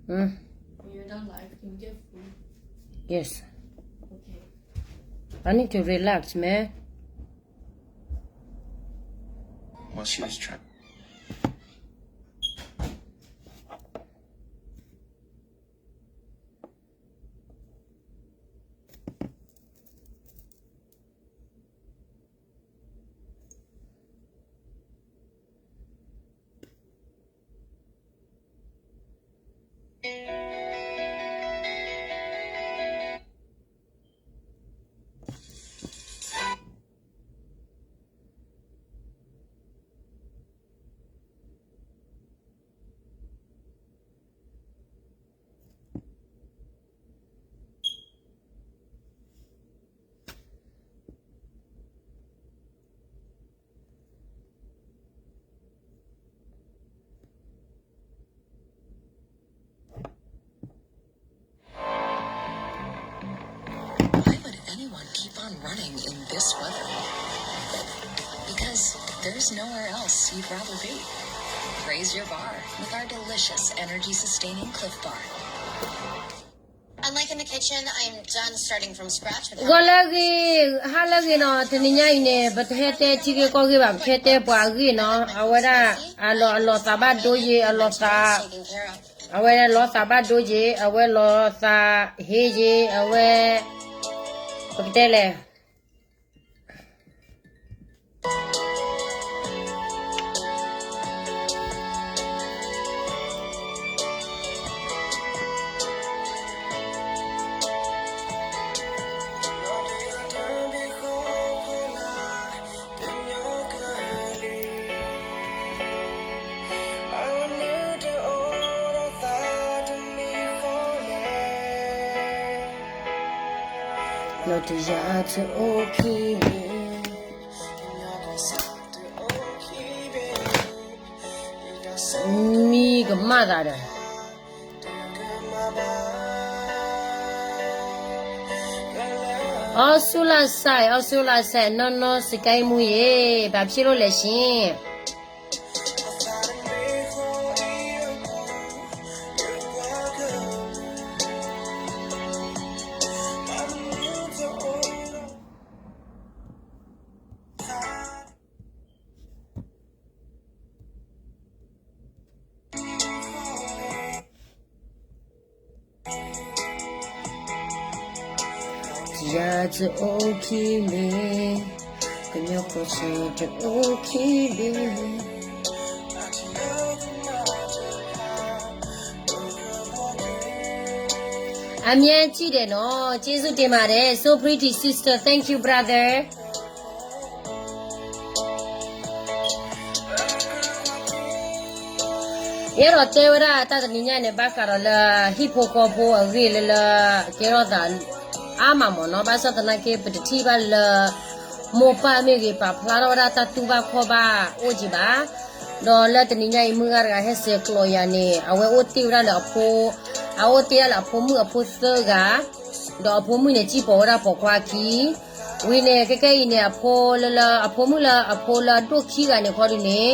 Mm. When you're done live, can we get food? Yes. Okay. I need to relax, man. Well, she was trying. Why would anyone keep on running in this weather? Because there's nowhere else you'd rather be. Raise your bar with our delicious energy-sustaining Clif Bar. Unlike in the kitchen, I'm done starting from scratch with ဂီၤလၢအဂ့ၤ, ဟါလၢအဂ့ၤနီၤ, တနံၤညါအံၤန့ၣ် ပတဟဲတဲထံဂ့ၢ်ကီၢ်ဂ့ၢ်ဘၣ်, ပဟဲတဲပှၤအဂ့ၢ်နီၤ, အဝဲဒၣ် အလီၤ အလီၤသးဘၣ်ဒိယ့ၤ, အလီၤသး, အဝဲလီၤသးဘၣ်ဒိယ့ၤ, အဝဲလီၤသးဟ့ယ့ၤ, အဝဲ ပကတဲလဲၣ် လီၤတယၤတအိၣ်ခံန့ၣ် မံကမၣ်သးဒီး အီစူလၢစဲး, အီစူလၢစဲး, နီၢ်နီၢ်စကဲမူယ့ၣ်, ဘၣ်ဖျ့လိာ်လဲၣ်ဆ့ ယၤတအိၣ်ခံဘ့ၣ်, ကညီကီၢ်စဲၣ်တအိၣ်ခံဘ့ၣ် အမြဲကြည့်တယ်နော်, ကျေးဇူးတင်ပါတယ်, so pretty sister, thank you brother. ယအဲၣ်ဒိးတဲဝဲဒၣ်တၢ်တနံၤညါန့ၣ် ဘၣ်ဃးဒီးလၢဟံၣ်ဖိဃီဖိအဂ့ၢ်လၢလၢ ကဲထီၣ်သးအါမးမ့ၢ်နီၤ, ဘၣ်ဆၣ်သနာ်က့ ပတထံၣ်ဘၣ်လၢ မိၢ်ပၢ်မ့ၢ်ဂ့ၤ ပာ်ဖျါထီၣ်ဝဲဒၣ်တၢ်တူၢ်ဘၣ်ခီၣ်ဘၣ်အိၣ်က့ၤဘၣ်. ဒီးလၢတနံၤညါအံၤ မုၢ်ဂၤတဂၤဟဲစဲးကျိးယၤန့ၣ် အဝဲအိၣ်တ့ၢ်ဝဲဒၣ်လၢအဖိ, အအိၣ်တ့ၢ်ဒၣ်လၢအဖိမုၣ်အဖိသၢဂၤ, ဒီးအဖိမုၣ်န့ၣ် စံၣ်ပိာ်ဝဲဒၣ်ပိာ်ခွါခံ, ဝံၤန့ၣ် ခဲကဲအံၤန့ၣ် အဖိလၢလၢ အဖိမုၣ်လၢအဖိလၢအဒိၣ်ခံဂၤန့ၣ်ခီဒုန့ၣ်,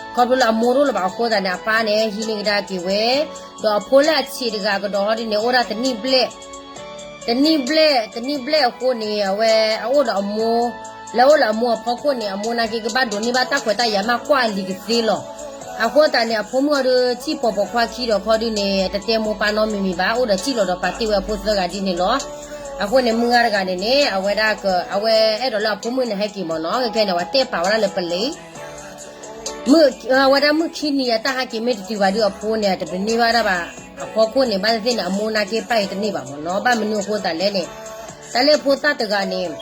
ခီဖျိလၢအမိၢ်တအိၣ်လၢၤဘၣ်အဃိသတးန့ၣ် အပၢ်န့ၣ် ဟံးန့ၢ်ကဒါက့ၤဝဲ, ဒီးအဖိလၢအဆံးတဂၤကဒီးဟီဒုန့ၣ် အိၣ်ဒၣ်တနံၣ်ဘျဲၣ်, တနံၣ်ဘျဲၣ်, တနံၣ်ဘျဲၣ်အဃိန့ၣ် အဝဲအအိၣ်ဒီးအမိၢ်, လၢအအိၣ်လၢအမိၢ်အဖီခိၣ်န့ၣ် အမိၢ်နာ်က့ကဘၣ်ဒိးန့ၢ်ဘၣ်တၢ်ခွဲးတၢ်ယာ်မး ကွၢ်လံၤကသ့လီၤ. အဃိသတးန့ၣ် အဖိမုၣ်အီၤဒုး စံၣ်ပိာ်ပိာ်ခွါခံဒီးခီဒုန့ၣ် တတဲမိၢ်ပၢ်နီတမံၤမံၤဘၣ်, အိၣ်ဒီးစံၣ်လီၤဒီးပာ်တ့ၢ်ဝဲအဖိသၢဂၤဒ်န့ၣ်လီၤ. အဃိန့ၣ် မုၢ်ဂၤတဂၤန့ၣ်န့ၣ် အဝဲဒၣ်က အဝဲအဲၣ်ဒိးလၢအဖိမုၣ်န့ၣ်ဟဲက့ၤမ့ၢ်နီၤ, ခဲကဲန့ၣ် အဝဲတဲပာ်ဝဲဒၣ်လၢပလံၤ မုၢ်, အဝဲဒၣ်မုၢ်ခံနံၤအတၢ်ဟဲက့ၤမ့ၢ်တတုၤဘၣ်ဒုး အဖိန့ၣ် တဒိးန့ၢ်ဘၣ်ဒၣ်ဘၣ်အဖီခိၣ်န့ၣ် ဘၣ်သ့ၣ်သ့ၣ်န့ၣ် အမိၢ်နာ်က့ပာ်က့ၤတန့ၢ်ဘၣ်မ့ၢ်နီၤ. ဘၣ်မနုၤအဃိသတးလဲၣ်န့ၣ် တၢ်လၢဖိသၣ်တဂၤန့ၣ်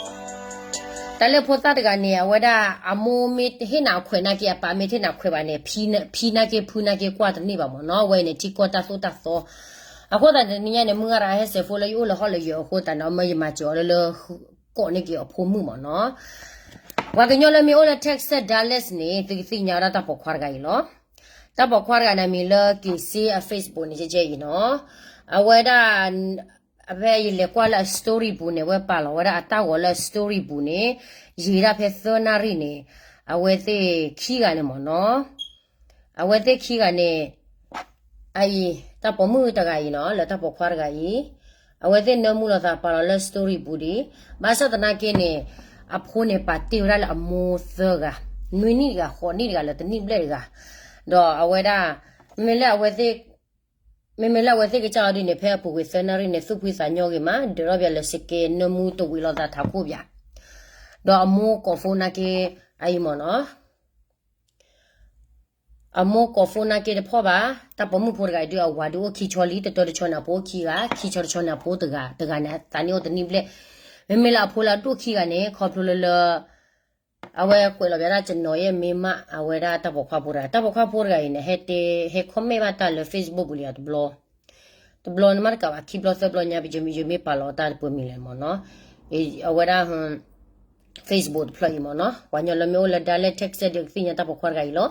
တၢ်လၢဖိသၣ်တဂၤန့ၣ် အဝဲဒၣ်အမိၢ်မ့ၢ်တဟ့ၣ်နၤအခွဲးနာ်က့ အပၢ်မ့ၢ်တဟ့ၣ်နၤခွဲးဘၣ်န့ၣ် ဖံနာ်က့ဖုနာ်က့ကွၢ်တန့ၢ်ဘၣ်မ့ၢ်နီၤ. အဝဲန့ၣ် ထံကီၢ်တၢ်သိၣ်တၢ်သီ အဃိသတးတနံၤညါန့ၣ် မုၢ်ဂၤတဂၤဟဲစဲးဖိလၢယအိၣ်လၢဟီၣ်လၢယၢၤအဃိသတးန့ၣ် မ့ၢ်ယမၤစၢၤအီၤလၢလၢ ကိးန့ၢ်က့ၤအဖိမုၣ်မ့ၢ်နီၤ. ပှၤကညီလၢမ့ၢ်အိၣ်လၢ Texas Dallas န့ၣ် သုကသ့ၣ်ညါဝဲဒၣ်တၢ်ပိာ်ခွါတဂၤအံၤလီၤ. တၢ်ပိာ်ခွါတဂၤန့ၣ် မံၤလၢက့ၤစ့အ Facebook န့ၣ် ကဲကဲအံၤနီၤ. အဝဲဒၣ် ဖဲယလဲၤကွၢ်လၢအ story ပူၤန့ၣ် အဝဲပာ်လီၤဝဲဒၣ်အတၢ်ဂီၤလၢအ story ပူၤန့ၣ် ယံာ်ဒၣ်ဖဲသၢနၣ်ရံၣ်န့ၣ် အဝဲသ့ၣ်ခံဂၤန့ၣ်မ့ၢ်နီၤ. အဝဲသ့ၣ်ခံဂၤန့ၣ် အအံၤ တၢ်ပိာ်မုၣ်တဂၤအံၤနီၤ လၢတၢ်ပိာ်ခွါတဂၤအံၤ အဝဲသ့ၣ်နၢမူလိာ်သးပာ်လီၤလၢ story ပူၤဒံး, ဘၣ်ဆၣ်သနာ်က့န့ၣ် အဖိန့ၣ် ပာ်တ့ၢ်ဝဲဒၣ်လၢအမိၢ်သၢဂၤ, နွံနံၣ်တဂၤ, ဃိးနံၣ်တဂၤ, လၢတနံၣ်ဘျဲၣ်တဂၤ, ဒီးအဝဲဒၣ် မ့မ့ၢ်လၢအဝဲသ့ၣ် မ့မ့ၢ်လၢအဝဲသ့ၣ်ကစၢ်အီၤဒ်န့ၣ် ဖဲအပူၤကွံာ်သၢနၣ်ရံၣ်န့ၣ် သူၣ်ဖှံသးညီဂ့ၤမး ဒၢးထီၣ်ပၠးလၢစကဲနၢမူတဝံၤလိာ်သးထးခိၣ်ပၠး, ဒီးအမိၢ်ကိးဖိနာ်က့ အအံၤမ့ၢ်နီၤ အမိၢ်ကိးဖိနာ်က့တဖီၣ်ဘၣ်, တၢ်ပိာ်မုၣ်ဖိတဂၤအံၤဒုး အဝၤဒုးအိၣ်ခံဆီလံ, တတၢတဆီန့ၣ် အဖိအိၣ်ခံဂၤ, ခံဆီတဆီန့ၣ် အဖိတဂၤ, တဂၤန့ၣ် သးနံၣ်အိၣ်တနံၣ်ဘျဲၣ်, မ့မ့ၢ်လၢအဖိလၢအဒိၣ်ခံဂၤန့ၣ် ခီဖျိလၢလၢ အဝဲကွဲးလီၤပၠးဒၣ် ကျွန်တော်ရဲ့ မိန်းမ အဝဲဒၣ်တၢ်ပိာ်ခွါဖိတဂၤ, တၢ်ပိာ်ခွါဖိတဂၤအံၤန့ၣ် ဟဲတဲ ဟဲ comment ဘၣ်တၢ်လၢ Facebook ပူၤလံအတဘျီ တဘျီန့ၣ်မးတကးဘၣ် ခံဘျီသၢဘျီညါ ယမ့ၢ်ပာ်လီၤတၢ်တပၢၢ်မံၤလဲၣ်မ့ၢ်နီၤ, အဝဲဒၣ် Facebook တဖျၢၣ်အံၤမ့ၢ်နီၤ, ပှၤကညီလၢမ့ၢ်အိၣ်လၢ Dallas Texas ဒီးကသ့ၣ်ညါတၢ်ပိာ်ခွါတဂၤအံၤလီၤ,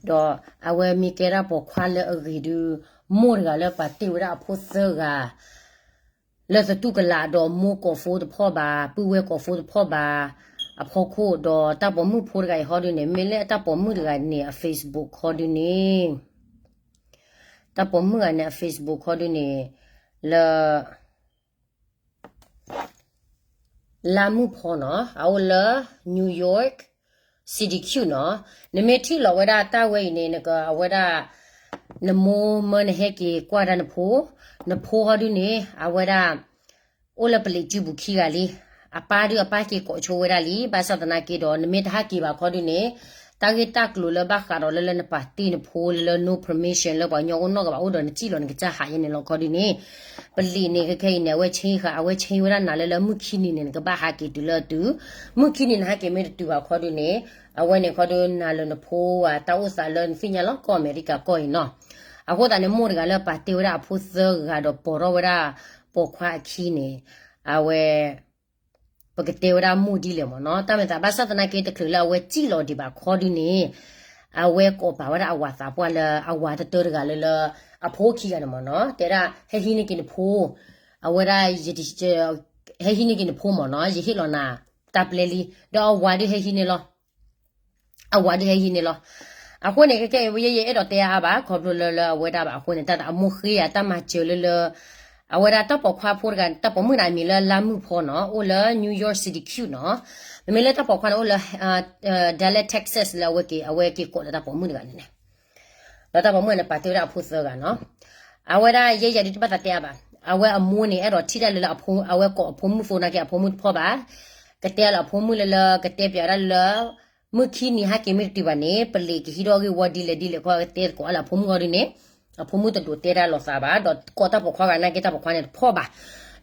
ဒီးအဝဲမ့ၢ်ကဲဒၣ်ပိာ်ခွါလၢအဂ့ၤဒုး မိၢ်တဂၤလၢပာ်တ့ၢ်ဝဲဒၣ်အဖိသၢဂၤ လၢသတူၢ်ကလာ်ဒီးမိၢ်ကိးဖိတဖီၣ်ဘၣ်, ပုၢ်ဝဲၢ်ကိးဖိတဖီၣ်ဘၣ်, အဖီခိၣ်ဒီး တၢ်ပိာ်မုၣ်ဖိတဂၤအံၤဟီဒုန့ၣ် မ့ၢ်လၢတၢ်ပိာ်မုၣ်တဂၤန့ၣ် အ Facebook ခီဒုန့ၣ်, တၢ်ပိာ်မုၣ်ဂၤန့ၣ် အ Facebook ခီဒုန့ၣ် လၢ လါမုၢ်ဖီနီၤ, အအိၣ်လၢ New York City Q နီၤ, နမ့ၢ်ထံၣ်လီၤဝဲဒၣ်တၢ်ဝဲအံၤန့ၣ် နက အဝဲဒၣ် နမိၢ်မၢနဟဲက့ၤကွၢ်ဒၣ်နဖိ, နဖိဟီဒုန့ၣ် အဝဲဒၣ် အိၣ်လၢပလံးစုပူၤခံဂၤလံ, အပၢ်ဒုးအပၢ်က့ၤကိးဆိဝဲဒၣ်လံ, ဘၣ်ဆၣ်သနာ်က့ဒီး နမ့ၢ်တဟဲက့ၤဘၣ်ခီဒုန့ၣ် တၢ်ဂ့ၢ်တၢ်ကျိၤလၢဘၣ်ဃးဒီးလၢလၢနပာ်တ့ၢ်နဖိလၢလၢ no permission လၢပှၤကညီအိၣ်နီတဂၤဘၣ်အိၣ်ဒီးနစံၣ်လီၤနကစၢ်ဟးယဲန့ၣ်လီၤခီဒုန့ၣ်, ပလံးန့ၣ် ခဲခဲအံၤန့ၣ် အဝဲ change ဃာ် အဝဲ change ဝဲဒၣ်နၤလၢလၢမုၢ်ခံနံၤန့ၣ် နကဘၣ်ဟးက့ၤတုၤလၢအတုၤ, မုၢ်ခံနံၤနဟးက့ၤမ့ၢ်တတုၤဘၣ်ခီဒုန့ၣ်, အဝဲန့ၣ်ခီဒုနၤလၢနဖိဧါ တၢ်အိၣ်သးလၢနသ့ၣ်ညါလီၤ ကီၢ်အမဲရကၤကီၢ်အံၤနီၤ, အဃိသတးန့ၣ် မိၢ်တဂၤလၢပာ်တ့ၢ်ဝဲဒၣ်အဖိသၢဂၤဒီးပိာ်ထီၣ်ဝဲဒၣ်ပိာ်ခွါအခံန့ၣ်, အဝဲ ပကတဲဝဲဒၣ်မိၢ်ဒ်လဲၣ်မ့ၢ်နီၤ, တၢ်မဲာ်သးဘၣ်ဆၣ်သနာ်က့ တချုးလၢအဝဲစံၣ်လီၤဒံးဘၣ်ခီဒုန့ၣ်, အဝဲကိးပာ်ဝဲဒၣ်အဝၤသးပှၢ်လၢအဝၤတတၢတဂၤလၢလၢ အဖိခံဂၤန့ၣ်မ့ၢ်နီၤ, တဲဒၣ် ဟဲဟံးန့ၢ်က့ၤနဖိ, အဝဲဒၣ် ဟဲဟံးန့ၢ်က့ၤနဖိမ့ၢ်နီၤ, ယဟ့ၣ်လီၤနၤတၢ်ပျဲလံ, ဒီးအဝၤဒုးဟဲဟံးန့ၢ်လီၤ အဝၤဒုးဟဲဟံးန့ၢ်လီၤ. အဃိန့ၣ် ခဲကဲအံၤ ယဲယအဲၣ်ဒိးတဲအါဘၣ် ခီဖျိလၢလၢအဝဲဒၣ်ဘၣ်အဃိန့ၣ် တၢ်အမိၢ်ဃ့ဧါ တၢ်မၤစၢၤလၢလၢ အဝဲဒၣ်တၢ်ပိာ်ခွါဖိတဂၤ တၢ်ပိာ်မုၣ်န့ၣ်အမံၤလၢလါမုၢ်ဖီနီၤ အိၣ်လၢ New York City Q နီၤ. မ့မ့ၢ်လၢတၢ်ပိာ်ခွါန့ၣ်အိၣ်လၢ Dallas Texas လၢအဝဲက့ၤ အဝဲက့ၤကိးဒီးတၢ်ပိာ်မုၣ်တဂၤန့ၣ်န့ၣ် ဒီးတၢ်ပိာ်မုၣ်န့ၣ် ပာ်တ့ၢ်ဝဲဒၣ်အဖိသၢဂၤနီၤ. အဝဲဒၣ်ယဲယၤဒုးတဘၣ်သးတဲအါဘၣ်. အဝဲအမိၢ်န့ၣ် အဲၣ်ဒိးထံၣ်တၢ်လၢလၢအဖိ အဝဲကိးအဖိမုၣ်ဖိနာ်က့ အဖိမုၣ်တဖီၣ်ဘၣ်. ကတဲလၢအဖိမုၣ်လၢလၢ ကတဲပျးဒၣ်လၢ မုၢ်ခံနံၤဟဲက့ၤမ့ၢ်တတုၤဘၣ်န့ၣ် ပလံးကဟံးထီၣ်ဂ့ၢ်ဝီဒ်လဲၣ်ဒ်လဲၣ်ခီ ကတဲသကိးလၢအဖိမုၣ်ဃီဒုန့ၣ် အဖိမုၣ်တဒိးတဲဒၣ်လိာ်သးဘၣ် ဒီးကိးတၢ်ပိာ်ခွါဂၤနာ်က့ တၢ်ပိာ်ခွါန့ၣ်တဖီၣ်ဘၣ်.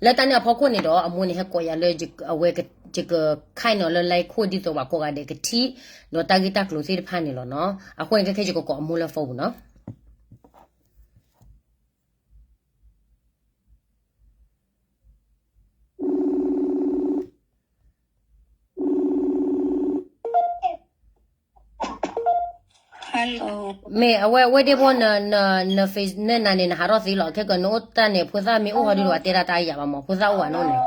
လၢတၢ်န့ၣ်အဖီခိၣ်န့ၣ်ဒီး အမိၢ်န့ၣ်ဟဲကိးယၤလၢ အဝဲ ယကခါအံၤနီၤလၢ လဲခိၣ် ဒ်သိးပှၤကိးဂၤဒဲးကထံၣ် ဒီးတၢ်ဂ့ၢ်တၢ်ကျိၤသ့ၣ်တဖၣ်န့ၣ်လီၤနီၤ. အဃိန့ၣ် ခဲခဲယကကိးအမိၢ်လၢ phone ပူၤနီၤ. မ့ၢ်အဝဲ ဝဲဒ့ဖိ န န နနၤန့ၣ် နဟးထီၣ်သ့လီၤ. ခဲကနအိၣ်တၢ်န့ၣ် ဖိသၣ်မ့ၢ်အိၣ်ဟီဒုး ပှၤတဲဒၣ်တၢ်ယၤဘၣ်မး ဖိသၣ်အိၣ်ဘၣ်နီၣ်န့ၣ်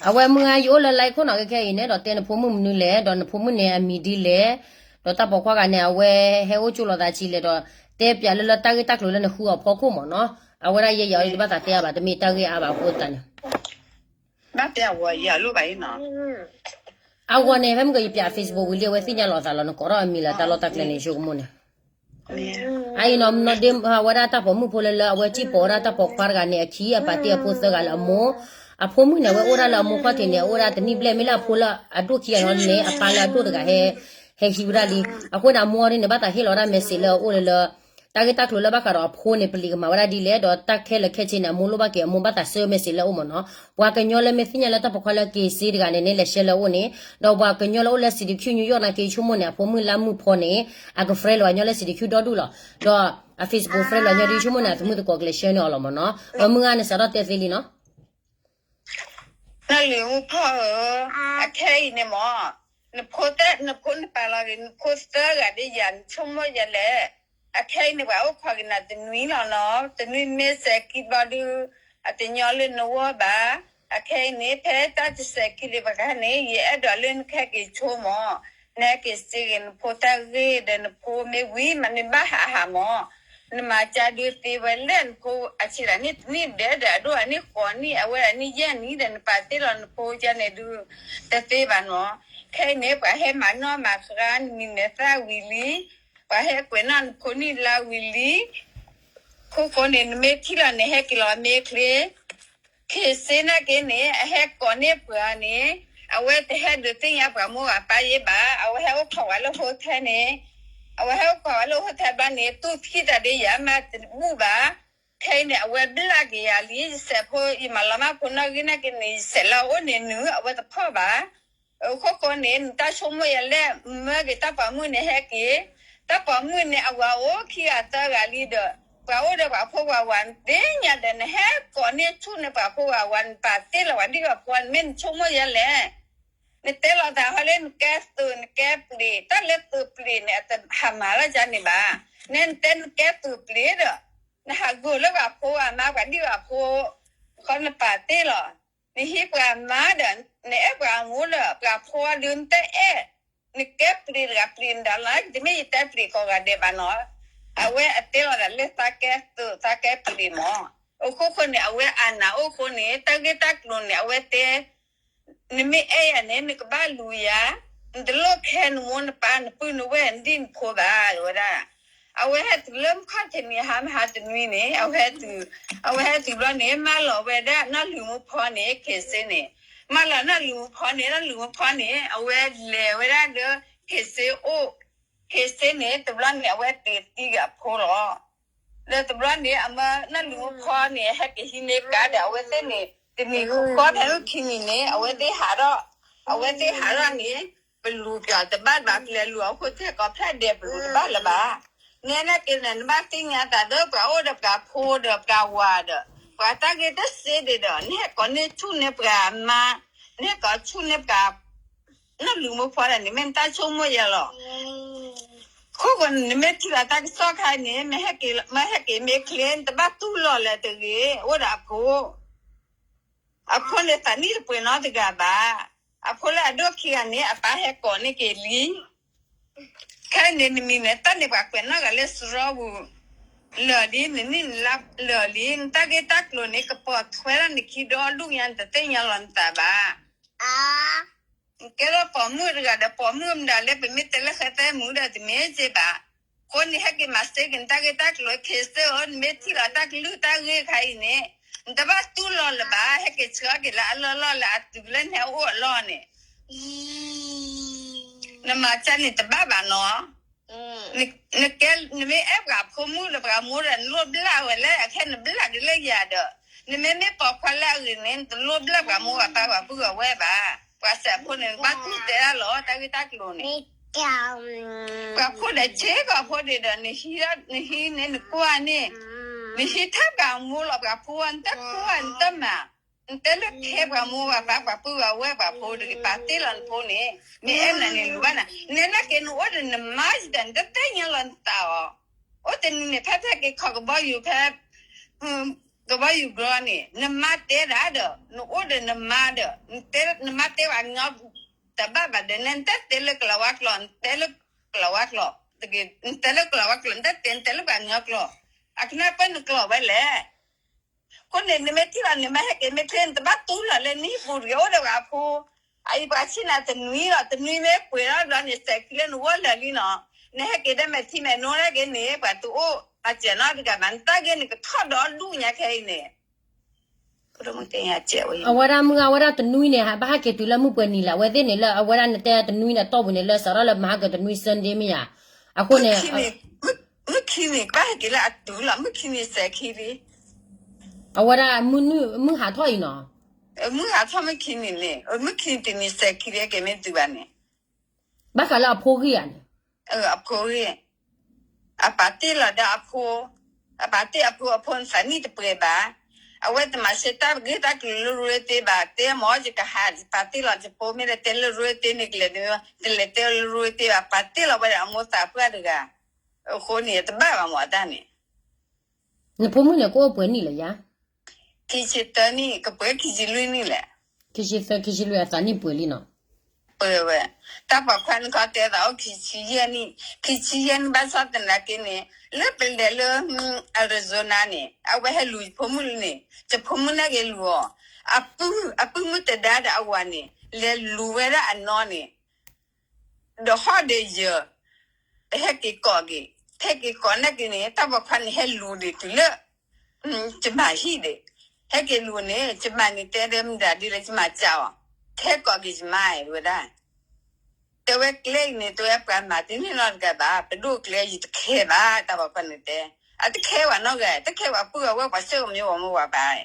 အဝဲမုၢ်ဂၤယအိၣ်လၢ လဲခိၣ် နီၤ ခဲခဲအံၤန့ၣ် ဒီးတဲနဖိမုၣ်မနုၤလဲၣ် ဒီးနဖိမုၣ်န့ၣ်အမံၤဒ်လဲၣ် ဒီးတၢ်ပိာ်ခွါဂၤန့ၣ် အဝဲဟဲအိၣ်ကၠိလိာ်သးဆံးလဲၣ်ဒီး တဲပျးလၢလၢတၢ်ဂ့ၢ်တၢ်ကျိၤလၢနဃုအီၤဖီခိၣ်မးနီၤ. အဝဲဒၣ်ယဲယၤအီၤဒုးတဘၣ်သးတဲအါဘၣ် တမ့ၢ်တၢ်ဂ့ၢ်အါဘၣ်အဃိသတးန့ၣ် အဂီၢ်န့ၣ် ဖဲမုၢ်ကယပျး Facebook ဝံၤလံ အဝဲသ့ၣ်ညါလိာ်သးလီၤ နကိးထီၣ်အမံၤလၢတၢ်လီၢ်တၢ်ကျဲန့ၣ် ယဆိကမိၣ်န့ၣ် အအံၤနီၤ နီၢ်ဒ့ အဝဲဒၣ်တၢ်ပိာ်မုၣ်ဖိလၢလၢ အဝဲစံၣ်ပိာ်ဝဲဒၣ်တၢ်ပိာ်ခွါတဂၤန့ၣ် အခံအပာ်တ့ၢ်အဖိသၢဂၤလၢအမိၢ်, အဖိမုၣ်န့ၣ် အဝဲအိၣ်ဒၣ်လၢအမိၢ်ခီၣ်ထံးန့ၣ် အအိၣ်ဒၣ်တနံၣ်ဘျဲၣ် မ့ၢ်လၢအဖိလၢအဒိၣ်ခံဂၤန့ၣ် အပၢ်လၢအဒိၣ်တဂၤဟဲ ဟဲဟံးဝဲဒၣ်လံ. အဃိန့ၣ် အမိၢ်ဒ်န့ၣ် ဘၣ်သးဟ့ၣ်လီၤဝဲဒၣ် message လၢအအိၣ်လၢလၢ တၢ်ဂ့ၢ်တၢ်ကျိၤလၢဘၣ်ဃးဒီးအဖိန့ၣ် ပလံးကမၤဝဲဒၣ်ဒ်လဲၣ် ဒီးတၢ်ခဲလၢာ်ခဲဆ့န့ၣ် အမိၢ်လိၣ်ဘၣ်က့ၤ အမိၢ်ဘၣ်သးဆှၢ message လၢအအိၣ်မးနီၤ. ပှၤကညီလၢမ့ၢ်သ့ၣ်ညါလၢတၢ်ပိာ်ခွါလၢက့ၤစ့တဂၤန့ၣ်န့ၣ် လဲၤဆှၢလၢအအိၣ်န့ၣ် ဒီးပှၤကညီလၢအိၣ်လၢ City Q New York နာ်က့ ယဆိကမိၣ်န့ၣ် အဖိမုၣ်လါမုၢ်ဖီန့ၣ် အက friend လၢပှၤကညီလၢ City Q ဒီဒူၣ်လီၤ. ဒီးအ Facebook friend လၢပှၤကညီဒ်ယဆိကမိၣ်န့ၣ် အသမုၢ်သကိးကလဲၤဆှၢန့ၢ်အီၤလီၤမးနီၤ. အမုၢ်ဂၤန့ၣ် စးထီၣ်တဲသ့လံနီၤ. နလုၢ်မုၢ်ဖီဧၢ, အခဲအံၤန့ၣ်မး, နဖိသၢ, နဖိနပာ်လီၤက့ၤ နဖိသၢဂၤဒ်ယၤ နဆိကမိၣ်ယၤလဲၣ်. အခဲအံၤန့ၣ် ပှၤအိၣ်ခိးက့ၤနၤတနွံလီၤနီၤ, တနွံမ့ၢ်စဲးခံဘျီဒုး, အတညီလၢနဂီၢ်ဘၣ်. အခဲအံၤန့ၣ် ဖဲတၢ်တစဲးခံဒံးဘၣ်ခါန့ၣ် ယအဲၣ်ဒိးလၢနကဟဲက့ၤဆိမး. နဟဲက့ၤစ့ဂ့ၤနဖိတၢ်ဂ့ၢ်ဒီးနဖိမ့ၢ်ဝံၤမး နဘၣ်ဟးဟးမး, နမၤကၢ်ဒုးသ့ဝဲလၢနဖိအဆံးဒၣ်န့ၣ်တနံၣ်ဒဲးဒီး အဒိၣ်အနံၣ်ဃိးနံၣ် အဝဲဒၣ်နံၣ်ယဲၢ်နံၣ်ဒီး နပာ်တ့ၢ်လီၤနဖိကၢ်န့ၣ်ဒုး တသ့ဘၣ်နီၤ. ခဲအံၤန့ၣ် ပှၤဟဲမၤနီၣ်မၤဃါနမံၤမဲာ်သၣ်ဝံၤလံ, ပှၤဟဲကွဲးနီၣ်နဖိနံၣ်လါဝံၤလံ, ခိၣ်ဃိန့ၣ် နမ့ၢ်ထံၣ်လီၤန့ၣ် ဟဲက့ၤလီၤမ့ၢ်ချ့ ခ့စ့နာ်က့န့ၣ် အဟဲကိးန့ၢ်ပှၤန့ၣ် အဝဲတဟဲဒုးသ့ၣ်ညါပှၤမိၢ်ပှၤပၢ်ယဲဘၣ်, အဝဲဟဲအိၣ်ခိးဝဲလၢဟိထဲန့ၣ်, အဝဲဟဲအိၣ်ခိးဝဲလၢဟိထဲဘျီန့ၣ် သူၣ်ထံၣ်တၢ်ဒ်ယၤမးတဘူၣ်ဘၣ်. ခဲအံၤန့ၣ် အဝဲဘျၣ်က့ၤယၤလံ ယစဲးဖိ ယမၤလီၤမၢ်ဖိနီၣ်ဂံၢ်နာ်က့န့ၣ် ယစဲးလၢအအိၣ်န့ၣ်နုာ် အဝဲတဖီၣ်ဘၣ်. အခိၣ်ဃိန့ၣ် နတၢ်ဆိကမိၣ်ယဲလဲၣ် မၢက့ၤတၢ်ပိာ်မုၣ်န့ၣ်ဟဲက့ၤ, တၢ်ပိာ်မုၣ်န့ၣ် အဝၤအိၣ်ခံဂၤသၢဂၤလံဒီး ပှၤအိၣ်ဒီးပှၤဖိပှၤဝၤ နသ့ၣ်ညါဒီး နဟဲကိးန့ၢ်ဆူၣ်န့ၣ် ပှၤဖိပှၤဝၤ နပာ်တ့ၢ်လီၤပှၤဒံၣ်ပှၤဖိ နမ့ၢ်နဆိကမိၣ်ယဲလဲၣ်. နတဲလီၤသးဟီလၢနကဲသုး နကဲပျ့ၤ တၢ်လၢသုးပျ့ၤန့ၣ် အတဟးမၤလၢကန့ၣ်ဘၣ်. နဲနတဲနကဲသုးပျ့ၤဒီး နဟးဂုာ်လၢပှၤဖိအမါပှၤဒံၣ်ပှၤဖိ ခီနပာ်တ့ၢ်လီၤ. နဟံးပှၤမါဒီး နအဲၣ်ပှၤအမိၢ်ဒီး ပှၤဖိဒုးနတအဲၣ်, နကဲပျ့ၤတဂၤပျ့ၤနဒၣ်လီၤ တမ့ၢ်ယတဲပျ့ၤကိးဂၤဒဲးဘၣ်နီၤ. အဝဲအတဲလီၤသးလၢသးကဲသုး သးကဲပျ့ၤမး. အခိၣ်ဃိန့ၣ် အဝဲအနၢ်အိၣ်ဃိန့ၣ် တၢ်ဂ့ၢ်တၢ်ကျိၤန့ၣ် အဝဲတဲ နမ့ၢ်အဲၣ်ယၤန့ၣ် နကဘၣ်လူၤယၤ, နတလိၣ်ခဲနမိၢ်နပၢ် နပုၢ်နဝဲၢ် နဒံၣ်နဖိဘၣ် တဲဝဲဒၣ်. အဝဲဟဲတုၤလၢမုၢ်ခီၣ်ထံးနံၤ ဟါမဟါတနွံန့ၣ် အဝဲဟဲတုၤ, အဝဲဟဲတုၤဘျီန့ၣ် မၢလီၤဝဲဒၣ်နီၢ်လုၢ်မူဖီန့ၣ် ခ့စ့န့ၣ်, မၢလီၤနီၢ်လုၢ်မူဖီန့ၣ် နီၢ်လုၢ်မူဖီန့ၣ် အဝဲလဲၤဝဲဒၣ်လၢ ခ့စ့အိၣ်, ခ့စ့န့ၣ် တဘျီန့ၣ် အဝဲတ့ၤသံဂၤဖိလီၤ. ဒီးတဘျီန့ၣ် အမၢနီၢ်လုၢ်မူဖီန့ၣ် ဟဲက့ၤဟံးန့ၢ်ကါဒီး အဝဲသ့ၣ်န့ၣ် တနံၤဃီဖဲမုၢ်ခံနံၤန့ၣ် အဝဲသ့ၣ်ဟးထီၣ်, အဝဲသ့ၣ်ဟးထီၣ်န့ၣ် ပလူၤပျီၤတဘၣ်ဘၣ် ပလဲၤလူၤအခိၣ်ထဲကိးဖျၢၣ်ဒဲး ပလူၤတဘၣ်လၢၤဘၣ်. နဲနာ်က့န့ၣ် နဘၣ်သ့ၣ်ညါသးဒီး ပှၤအိၣ်ဒီးပှၤဖိဒီးပှၤဝၤဒီး ပှၤတၢ်ဂ့ၢ်တစ့ဒံးဒီး နဟဲကိးန့ၢ်ဆူၣ်န့ၢ်ပှၤမါ, နဟဲကိးဆူၣ်န့ၢ်ပှၤ နီၢ်လုၢ်မူဖီဒၣ်န့ၣ် မ့ၢ်နတၢ်ဆိကမိၣ်ယဲလီၤ. ခိၣ်ဃိန့ၣ် နမ့ၢ်ထံၣ်လီၤတၢ်ကစီၣ်ခါအံၤန့ၣ် မ့ၢ်ဟဲက့ၤမ့ၢ်ချ့ နတဘၣ်တူၢ်လိာ်လၢၤတဂ့ၤ အိၣ်ဒီးအဖိ, အဖိန့ၣ်သးနံၣ်တပှဲၤနီတဂၤဘၣ်. အဖိလၢအဒိၣ်ခံဂၤန့ၣ် အပၢ်ဟဲကိးန့ၢ်က့ၤလံ. ခဲအံၤန့ၣ် နမံၤန့ၣ် တၢ်န့ၣ်ပှၤကွဲးနီၣ်ဂၤလၢစရီပူၤ လၢာ်လံ နနံၣ်နလါလၢာ်လံ နတၢ်ဂ့ၢ်တၢ်ကျိၤန့ၣ် ကပိာ်ထွဲလၢနခံဒီဒူၣ်ညါ နတသ့ၣ်ညါလီၤနသးဘၣ်. နကဲထီၣ်ပိာ်မုၣ်တဂၤဒီး ပိာ်မုၣ်မတၤလၢပမ့ၢ်တဲလၢဃဲသဲမုာ်ဒီးတမ့ၢ်စ့ဘၣ်. အဃိန့ၣ်ဟဲက့ၤမၤစ့က့ၤနတၢ်ဂ့ၢ်တၢ်ကျိၤ ခ့စ့ဧၢ နမ့ၢ်ထံၣ်လီၤတၢ်ကလုၢ်တၢ်ဂ့ၢ်ခါအံၤန့ၣ် နတဘၣ်တူၢ်လိာ်လၢၤဘၣ် ဟဲက့ၤဆှၢက့ၤလၢအလီၢ်လီၢ်လၢအတုၤလၢနဟဲအိၣ်အလီၢ်န့ၣ် နမၤကၢ်န့ၣ်တဘၣ်ဘၣ်နီၤ. နကဲ နမ့ၢ်အဲၣ်ပှၤဖိမုၣ်ဒီးပှၤမိၢ်ဒီး နလိၣ်ဘျၣ်ဝဲလၢအခဲ နဘျၣ်က့ၤလၢယၤဒီး နမ့မ့ၢ်ပိာ်ခွါလၢအဂ့ၤန့ၣ် နတလိၣ်ဘျၣ်ပှၤမိၢ်ပှၤပၢ်ပှၤပုၢ်ပှၤဝဲၢ်ဘၣ်. ပှၤစဲးဖိန့ၣ် နကဘၣ်တူၢ်တဲဒၣ်လီၤ တၢ်ဂ့ၢ်တၢ်ကျိၤန့ၣ် ပှၤဖိဒီးဆ့ကီးဖိဒံးဒီး နဟံးန့ၣ် နကွၢ်န့ၣ် နဟံးထၢၣ်ပှၤမိၢ်လီၤ ပှၤဖိ နတကွၢ် နတမၤ နတဲလၢခဲပှၤမိၢ်ပှၤပၢ်ပှၤပုၢ်ပှၤဝဲၢ်ပှၤဖိတဂ့ၤ ပာ်တ့ၢ်လီၤနဖိန့ၣ် မ့ၢ်အဲၣ်နၤန့ၣ်လူၤဘၣ်နၤ နဲနာ်က့နအိၣ်ဒီးနမါယတၢ် နတသ့ၣ်ညါလီၤနသးအီၤ အိၣ်တနံၤန့ၣ် ဖဲဖဲက့ၤခီၣ်ကဘီယူၤဖဲ ကဘီယူၤဘျီန့ၣ် နမါတဲဒၣ်ဒီး နအိၣ်ဒီးနမါဒီး နမါတဲပှၤကညီတဘၣ်ဘၣ်ဒီး နဲနတတဲလၢကလၤဝါကျိာ် နတဲလၢကလၤဝါကျိာ်တဂ့ၤ နတဲလၢကလၤဝါကျိာ် နတတဲ နတဲလၢပှၤကညီကျိာ် အကနၣ်ပၢၢ်နကျိာ်ဝဲလဲၣ်. အဃိန့ၣ် နမ့ၢ်ထံၣ်လီၤန့ၣ် မ့ၢ်ဟဲက့ၤမ့ၢ်ချ့ နတဘၣ်တူၢ်လီၤလၢနဟံၣ်ပူၤတဂ့ၤ အိၣ်ဒီးပှၤဖိ အအံၤပှၤဆ့ၣ်နၤတနွံလီၤ တနွံမ့ၢ်ပှဲၤထီၣ်ဘျီန့ၣ် စဲးခံလၢနဂီၢ်လၢာ်လံနီၤ နဟဲက့ၤဒၣ်မဲာ်ထံမဲာ်နိနာ်က့န့ၣ် ပှၤတအိၣ်အစဲးနီတဂၤဘၣ် နတၢ်ဂ့ၢ်န့ၣ်ကထီၣ်ဒီဒူၣ်ညါခဲအံၤန့ၣ် အဝဲဒၣ်မုၢ်ဂၤဝဲဒၣ်တနွံန့ၣ် ဘၣ်ဟဲက့ၤတုၤလၢမုၢ်ပှဲၤနံၤလဲၣ် အဝဲသ့ၣ်န့ၣ်လၢအဝဲဒၣ်နတဲတနွံန့ၣ် အတီၢ်ပူၤန့ၣ် လၢစးထီၣ်လၢမဟါကတနွံ Sunday မ့ၢ်ဧါ. အဃိန့ၣ် မုၢ်ခံန့ၣ် ကဘၣ်ဟဲက့ၤလၢအတုၤလီၤ မုၢ်ခံန့ၣ်စဲးခံလံ အဝဲဒၣ်မုၢ်ဟးထီၣ်အံၤနီၤ မုၢ်ဟးထီၣ်မုၢ်ခံန့ၣ်န့ၣ် မုၢ်ခံတနံၤစဲးခံလံ က့ၤမ့ၢ်တုၤဘၣ်န့ၣ် ဘၣ်ဃးလၢအဖိဂ့ၢ်ဧါန့ၣ် အဖိဂ့ၢ် အပာ်တ့ၢ်လီၤဒီးအဖိ အပာ်တ့ၢ်အဖိ အဖိနသးနံၣ်တပှဲၤဘၣ် အဝဲတမၤစၢၤတၢ်ဂ့ၢ်တၢ်ကျိၤလၢရိတ့ဘၣ် တဲမ့ၢ်ယကဟး ပာ်တ့ၢ်လီၤယဖိ မ့ၢ်လၢတဲလၢရိတ့န့ၣ်ကလဲၤ တလဲၤတဲလၢရိတ့ဘၣ် ပာ်တ့ၢ်လီၤဝဲဒၣ်အမိၢ်သးပှၢ်တဂၤ အဃိန့ၣ် တဘၣ်ဘၣ်မ့ၢ်အတၢ်န့ၣ် နဖိမုၣ်န့ၣ် ကအိၣ်ပှဲၤနံၣ်လဲၣ်ယါ ခံဆံသၢနံၣ် ကပှဲၤခံဆံလွံၢ်နံၣ်လဲၣ် ခံဆံသၢ ခံဆံလွံၢ် အသးနံၣ်ပှဲၤလံနီၤ ပှဲၤလံ ဝဲ, တၢ်ပိာ်ခွါန့ၣ်ခီတဲသးအိၣ်ခံဆံယဲၢ်နံၣ်, ခံဆံယဲၢ်နံၣ်ဘၣ်ဆၣ်သနာ်က့န့ၣ် လၢပလဲၤလၢ Arizona န့ၣ် အဝဲဟဲလူၤယဖိမုၣ်လံန့ၣ် ယဖိမုၣ်န့ၣ်က့ၤလူၤအီၤ, အပုၢ်မုၣ်တဒါဒီးအဝၤန့ၣ် လဲၤလူၤဝဲဒၣ်အနီၢ်န့ၣ် ဒီးဟီၣ်ဒီးယၢၤ ဟဲက့ၤကိးက့ၤ, ဟဲက့ၤကိးန့ၢ်က့ၤန့ၣ် တၢ်ပိာ်ခွါန့ၣ်ဟဲလူၤဒံးတုၤလၢ ယမၤဟံၣ်ဒံး, ဟဲက့ၤလူၤန့ၣ် ယမၤန့ၣ်တဲဒဲမတၤဒ်လဲၣ် ယမၤစံးအီၤ, ဟဲကိးက့ၤယမါဝဲဒၣ်, တဲဝဲကျဲအံၤန့ၣ် တဲဝဲပှၤမၤတန့ၢ်နီတဂၤဘၣ်, ပဒိၣ်ကျဲယတခဲဘၣ် တၢ်ပိာ်ခွါန့ၣ်တဲ, အတခဲဝဲနီတဂၤ, တခဲဝဲပုၢ်အဝဲပှၤစၢၣ်ကမ့ၢ်ဝဲမ့ၢ်ဝဲဘၣ်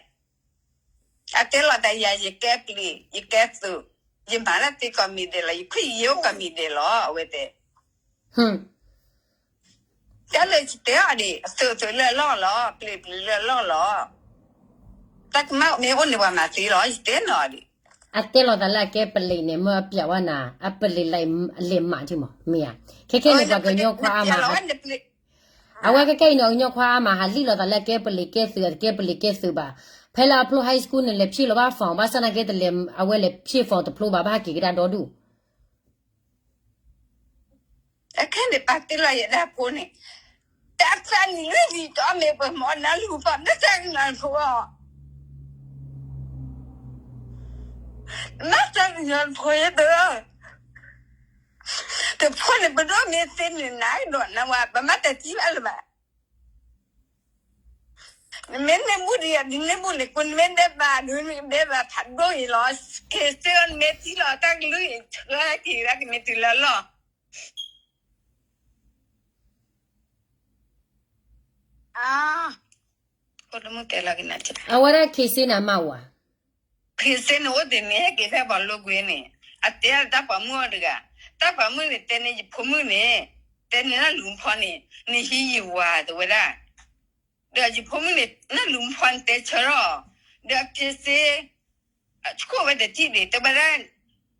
အတဲလီၤတၢ်ယၤ ယကဲပျ့ၤ ယကဲသုး, ယမၤလၢတ့ကိးမံၤဒဲးလီၤ, ယခွံၣ်ယအိၣ်ကိးမံၤဒဲးလီၤ အဝဲတဲ, တၢ်လၢယတဲအီၤဒံး အသုးသုးလၢအလီၢ်လီၤ, ပျ့ၤပျ့ၤလၢအလီၢ်လီၤ, တၢ်ကမၣ်မ့ၢ်အိၣ်န့ၣ်ပှၤမၤသ့လီၤ ယတဲနီၤဒံး, အတဲလီၤသးလၢအကဲပျ့ၤန့ၣ် မ့ၢ်အပျးဝဲနၤ အပျ့ၤလၢအလဲၤမးထံမး မ့ၢ်ဧါ, ခဲခဲန့ၣ်ပှၤကညီခွါအါမး အဝဲခဲခဲအံၤန့ၣ် အကညီခွါအါမး ဟးလံၣ်လီၤသးလၢအကဲပျ့ၤကဲသုး အတကဲပျ့ၤကဲသုးဘၣ်, ဖဲလၢအဖျိ high school န့ၣ် လဲၤဖျ့လီၤဘၣ် form ဘၣ်ဆၣ်နာ်က့တလဲၤ အဝဲလဲၤဖျ့ form တဖျိဘၣ် ဘၣ်ဟးက့ၤကဒါဒီဒူၣ် အခဲန့ၣ်ပာ်တ့လီၤယဒၣ်ဖိန့ၣ်, တၢ်သၣ်နံၤလွံၢ်နံၤတီမ့ၢ်ပှၤမၤနၢ်လူၤဖီ နသၣ်ကညီဖိအီၤ, နသၣ်ကညီဖိယဒၢ, တဖိန့ၣ်ပဒိၣ်မ့ၢ်သ့န့ၣ် နၤကဒီးနဝၤ ပမၤတၢ်တံၢ်ဘၣ်လၢၤဘၣ် နမ့ၢ်န့ၢ်ဘူၣ်ဒံးယၤ ဒ်န့ၢ်ဘူၣ်န့ၣ် ကိးနမ့ၢ်ဒဲးဘးဒုး နကဒဲးဘးဖးဒိၣ်အံၤလီၤ, က့ၤသ့ၣ်အီၤ နမ့ၢ်ထံလီၤတၢ်ကလုၢ်အံၤ ဆှၢက့ၤဒၣ်ကမ့ၢ်တုၤလၢလီၢ်, အဝဲဒၣ် ခ့စ့နၤမါဝၤ ခ့စ့န့ၣ်အိၣ်တ့ၢ်န့ၣ် ဟဲက့ၤဖဲပှၤလိကွ့န့ၣ်, အတဲတၢ်ပှၤမုၣ်အီၤတဂၤ, တၢ်ပှၤမုၣ်န့ၣ်တဲန့ၣ် ယဖိမုၣ်န့ၣ်, တဲန့ၣ်နၢ်လူၤဖီန့ၣ် နဟံးယဝၤတဝဲဒၣ်, ဒီးယဖိမုၣ်န့ၣ် နၢ်လူၤဖီန့ၣ်တဲဆၢထီၣ်, ဒီးခ့စ့ ဆှိၣ်ဝဲတထံၣ်ဒံး တဲဝဲဒၣ်,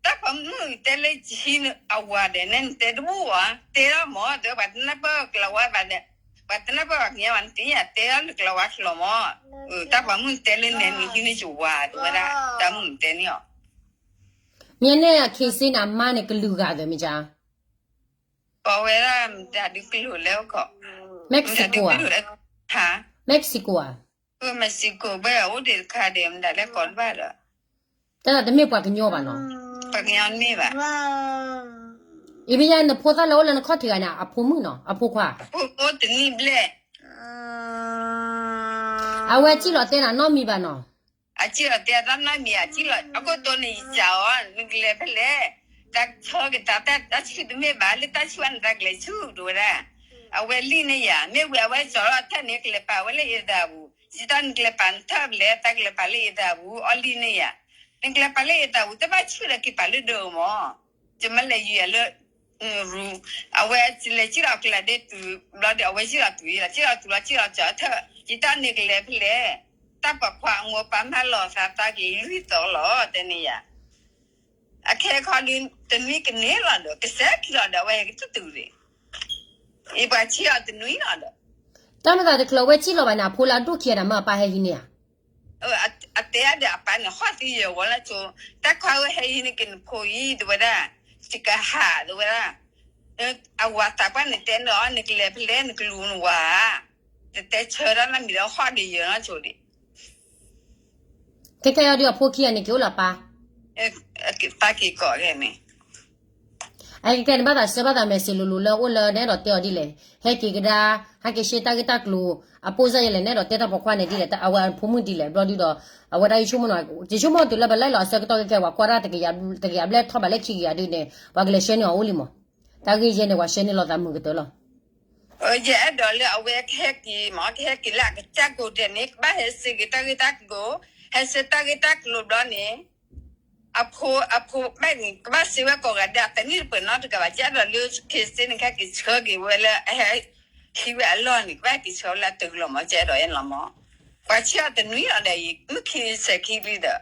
တၢ်ပှၤမုၣ်တဲလၢယဟံးအဝၤဒီး နဲနတဲတဘူၣ်ဘၣ်, တဲထီၣ်မး တဲဝဲပှၤတနၢ်ပၢၢ်ကျၢၤဝါဘၣ်ဒီး, ပှၤတနၢ်ပၢၢ်ပှၤကညီဘၣ်န့ၣ် တယၤတဲထီၣ်လၢကျၢၤဝါချီမး, တၢ်ပှၤမုၣ်တဲလၢနဲနဟံးန့ၢ်ယဝၤ တဲဝဲဒၣ်, တၢ်မုၣ်န့ၣ်တဲန့ၢ်အီၤ, မ့ၢ်န့ၣ်ခ့စ့နၤမါန့ၣ် ကလုာ်ဂၤသၢမ့ၢ်ကါ ကိးဝဲဒၣ်မတၤဒုကလုာ်လဲၣ်, Mexico ဧါ, Mexico ဧါ, Mexico ဘၣ်အိၣ်ဒံးတခါဒီး မတၤလဲၣ်ကိးတဘၣ်ဒီး, တၢ်တမ့ၢ်ပှၤကညီဘၣ်နီၤ, ပှၤကညီတမ့ၢ်ဘၣ်, အံၤမ့ၢ်ယါနဖိသၣ်လၢအိၣ်လၢနခီၣ်ထံးဂၤန့ၣ် အဖိမုၣ်နီၤ အဖိခွါ, အဖိအိၣ်တနံၣ်ဘျဲၣ် အဝဲစံၣ်လီၤတဲနၤနီတမံၤဘၣ်နီၤ, အစံၣ်လီၤတဲတၢ်နီတမံၤ အစံၣ်လီၤ အခိၣ်တိန့ၣ် ယစံးအီၤ နကလဲၤဖဲလဲၣ်, တၢ်ဆၢက့ၤတၢ် တၢ်ဆူၣ်တမ့ၢ်ဘၣ် လၢတၢ်ဆူၣ်ဘၣ်န့ၣ် တၢ်ကလဲၤဆူၣ်တဝဲဒၣ်, အဝဲလံၣ်န့ၢ်ယၤ မ့ၢ်ဝံၤအဝဲကၠီၤလီၤထၢၣ်န့ၣ် ကလဲၤပာ်ဝဲလၢယသးပူၤ, ယတၢ်နကလဲၤပာ်နထၢၣ်ဖဲလဲၣ် တၢ်ကလဲၤပာ်လၢယသးပူၤ အီၣ်လံၣ်န့ၢ်ယၤ, နကလဲၤပာ်လၢယသးပူၤ တဘၣ်ဆူၣ်ဒီးက့ၤပာ်လၢဒၢးမး, ယမ့ၢ်လဲၤယံၤယၤလၢ ရူ, အဝဲလဲၤစံၣ်လီၤကျးဒ့တုၤဘျီဒီး အဝဲစံၣ်လီၤတုၤလီၤ စံၣ်လီၤတုၤလီၤ စံၣ်လီၤကၠီၤထၢၣ် ယတၢ်န့ၣ်ကလဲၤဖဲလဲၣ်, တၢ်ပိာ်ခွါအမိၢ်ပၢ်မၢလီၤသး တၢ်က့ၤလွံၢ်သီလီၤ တဲန့ၣ်ယၤ, အခဲခီဒုး တနွံကန့ၢ်လီၤဒီး ကစဲးခံလီၤဒီး အဝဲဟဲက့ၤတုၤတုၤန့ၣ်, ယပှၤဆံးအီၤတနွံလီၤဒီး တၢ်မၤသးတချုးဝဲစံၣ်လီၤဘၣ်န့ၣ် အဖိလၢအဒိၣ်ခံဂၤန့ၣ် မ့ၢ်အပၢ်ဟဲဟံးန့ၢ်ဧါ အတဲဒီးအပၢ်န့ၣ် ဟီၣ်သံယဲၤဝဲလၢကၠိ, တၢ်ခွါဧၢ ဟဲဟံးန့ၢ်က့ၤနဖိအံၤ တဲဝဲဒၣ်, ယကဟး တဲဝဲဒၣ်, အဝၤသးပှၢ်န့ၣ်တဲန့ၢ်အီၤ နကလဲၤဖဲလဲၣ် နကလူၤနဝၤဧါ, တတဲဆၢတၢ်နီတမံၤဒီး ဟီၣ်ဒီးယဲၤနီၢ်ကၠိဒံး ခဲကဲအံၤဒုး အဖိခံဂၤန့ၣ် က့ၤအိၣ်လၢအပၢ်, ပၢ်က့ၤကိးဂၤန့ၣ် အခဲကဲန့ၣ် ဘၣ်သးဆှၢဘၣ်သး message လိၤလိၤလၢအိၣ်လၢ နအဲၣ်ဒိးတဲအီၤဒ်လဲၣ်, ဟဲက့ၤကဒါ, ဟဲက့ၤရှဲတၢ်ဂ့ၢ်တၢ်ကျိၤ, အပိၢ်စၢ်ယဲလဲၣ် နအဲၣ်ဒိးတဲတၢ်ပိာ်ခွါန့ၣ်ဒ်လဲၣ်, အဝဲအဖိမုၣ်ဒ်လဲၣ်ဘျီဒုဒီး, အဝဲဒၣ်ယဆိကမိၣ်နီၤ, ယဆိကမိၣ်တုၤလၢပလဲၤလီၤအဆၢကတီၢ်ခဲကဲ ပှၤကွၢ်တၢ်တကယၤဘျဲၣ်ထီၣ်ဘးလၢခံကယၤဒုန့ၣ် ပှၤကလဲၤဆှၢန့ၢ်အီၤအိၣ်လံမး, တၢ်ဂ့ၢ်ယဲန့ၣ် ပှၤဆှၢန့ၢ်လိာ်သးမုာ်ကတၢၢ်လီၤ. ယအဲၣ်ဒိးလၢအဝဲကဟဲက့ၤမး ကဟဲက့ၤလၢအကစၢ်ကိးဂၤဒဲးန့ၣ် ကဘၣ်ဟဲစ့က့ၤတၢ်ဂ့ၢ်တၢ်ကျိၤ, ဟဲစ့တၢ်ဂ့ၢ်တၢ်ကျိၤဘျီန့ၣ်, အဖိ, အဖိဘၣ်န့ၣ် ကဘၣ်စ့ဝဲကိးဂၤဒဲး အတနံၣ်တပှဲၤနီတဂၤဘၣ်, ယအဲၣ်ဒိးလၢခ့စ့န့ၣ် ကဟဲက့ၤဆှၢက့ၤဝဲလၢအဟဲဟံးဝဲအလီၢ်န့ၣ် ကဘၣ်က့ၤဆှၢဝဲလၢအတကလီၤမး ယအဲၣ်ဒိးအဲၣ်လီၤမး, ပှၤဆံးအီၤတနွံလီၤဒီး မုၢ်ခံစဲၤခံလံဒီး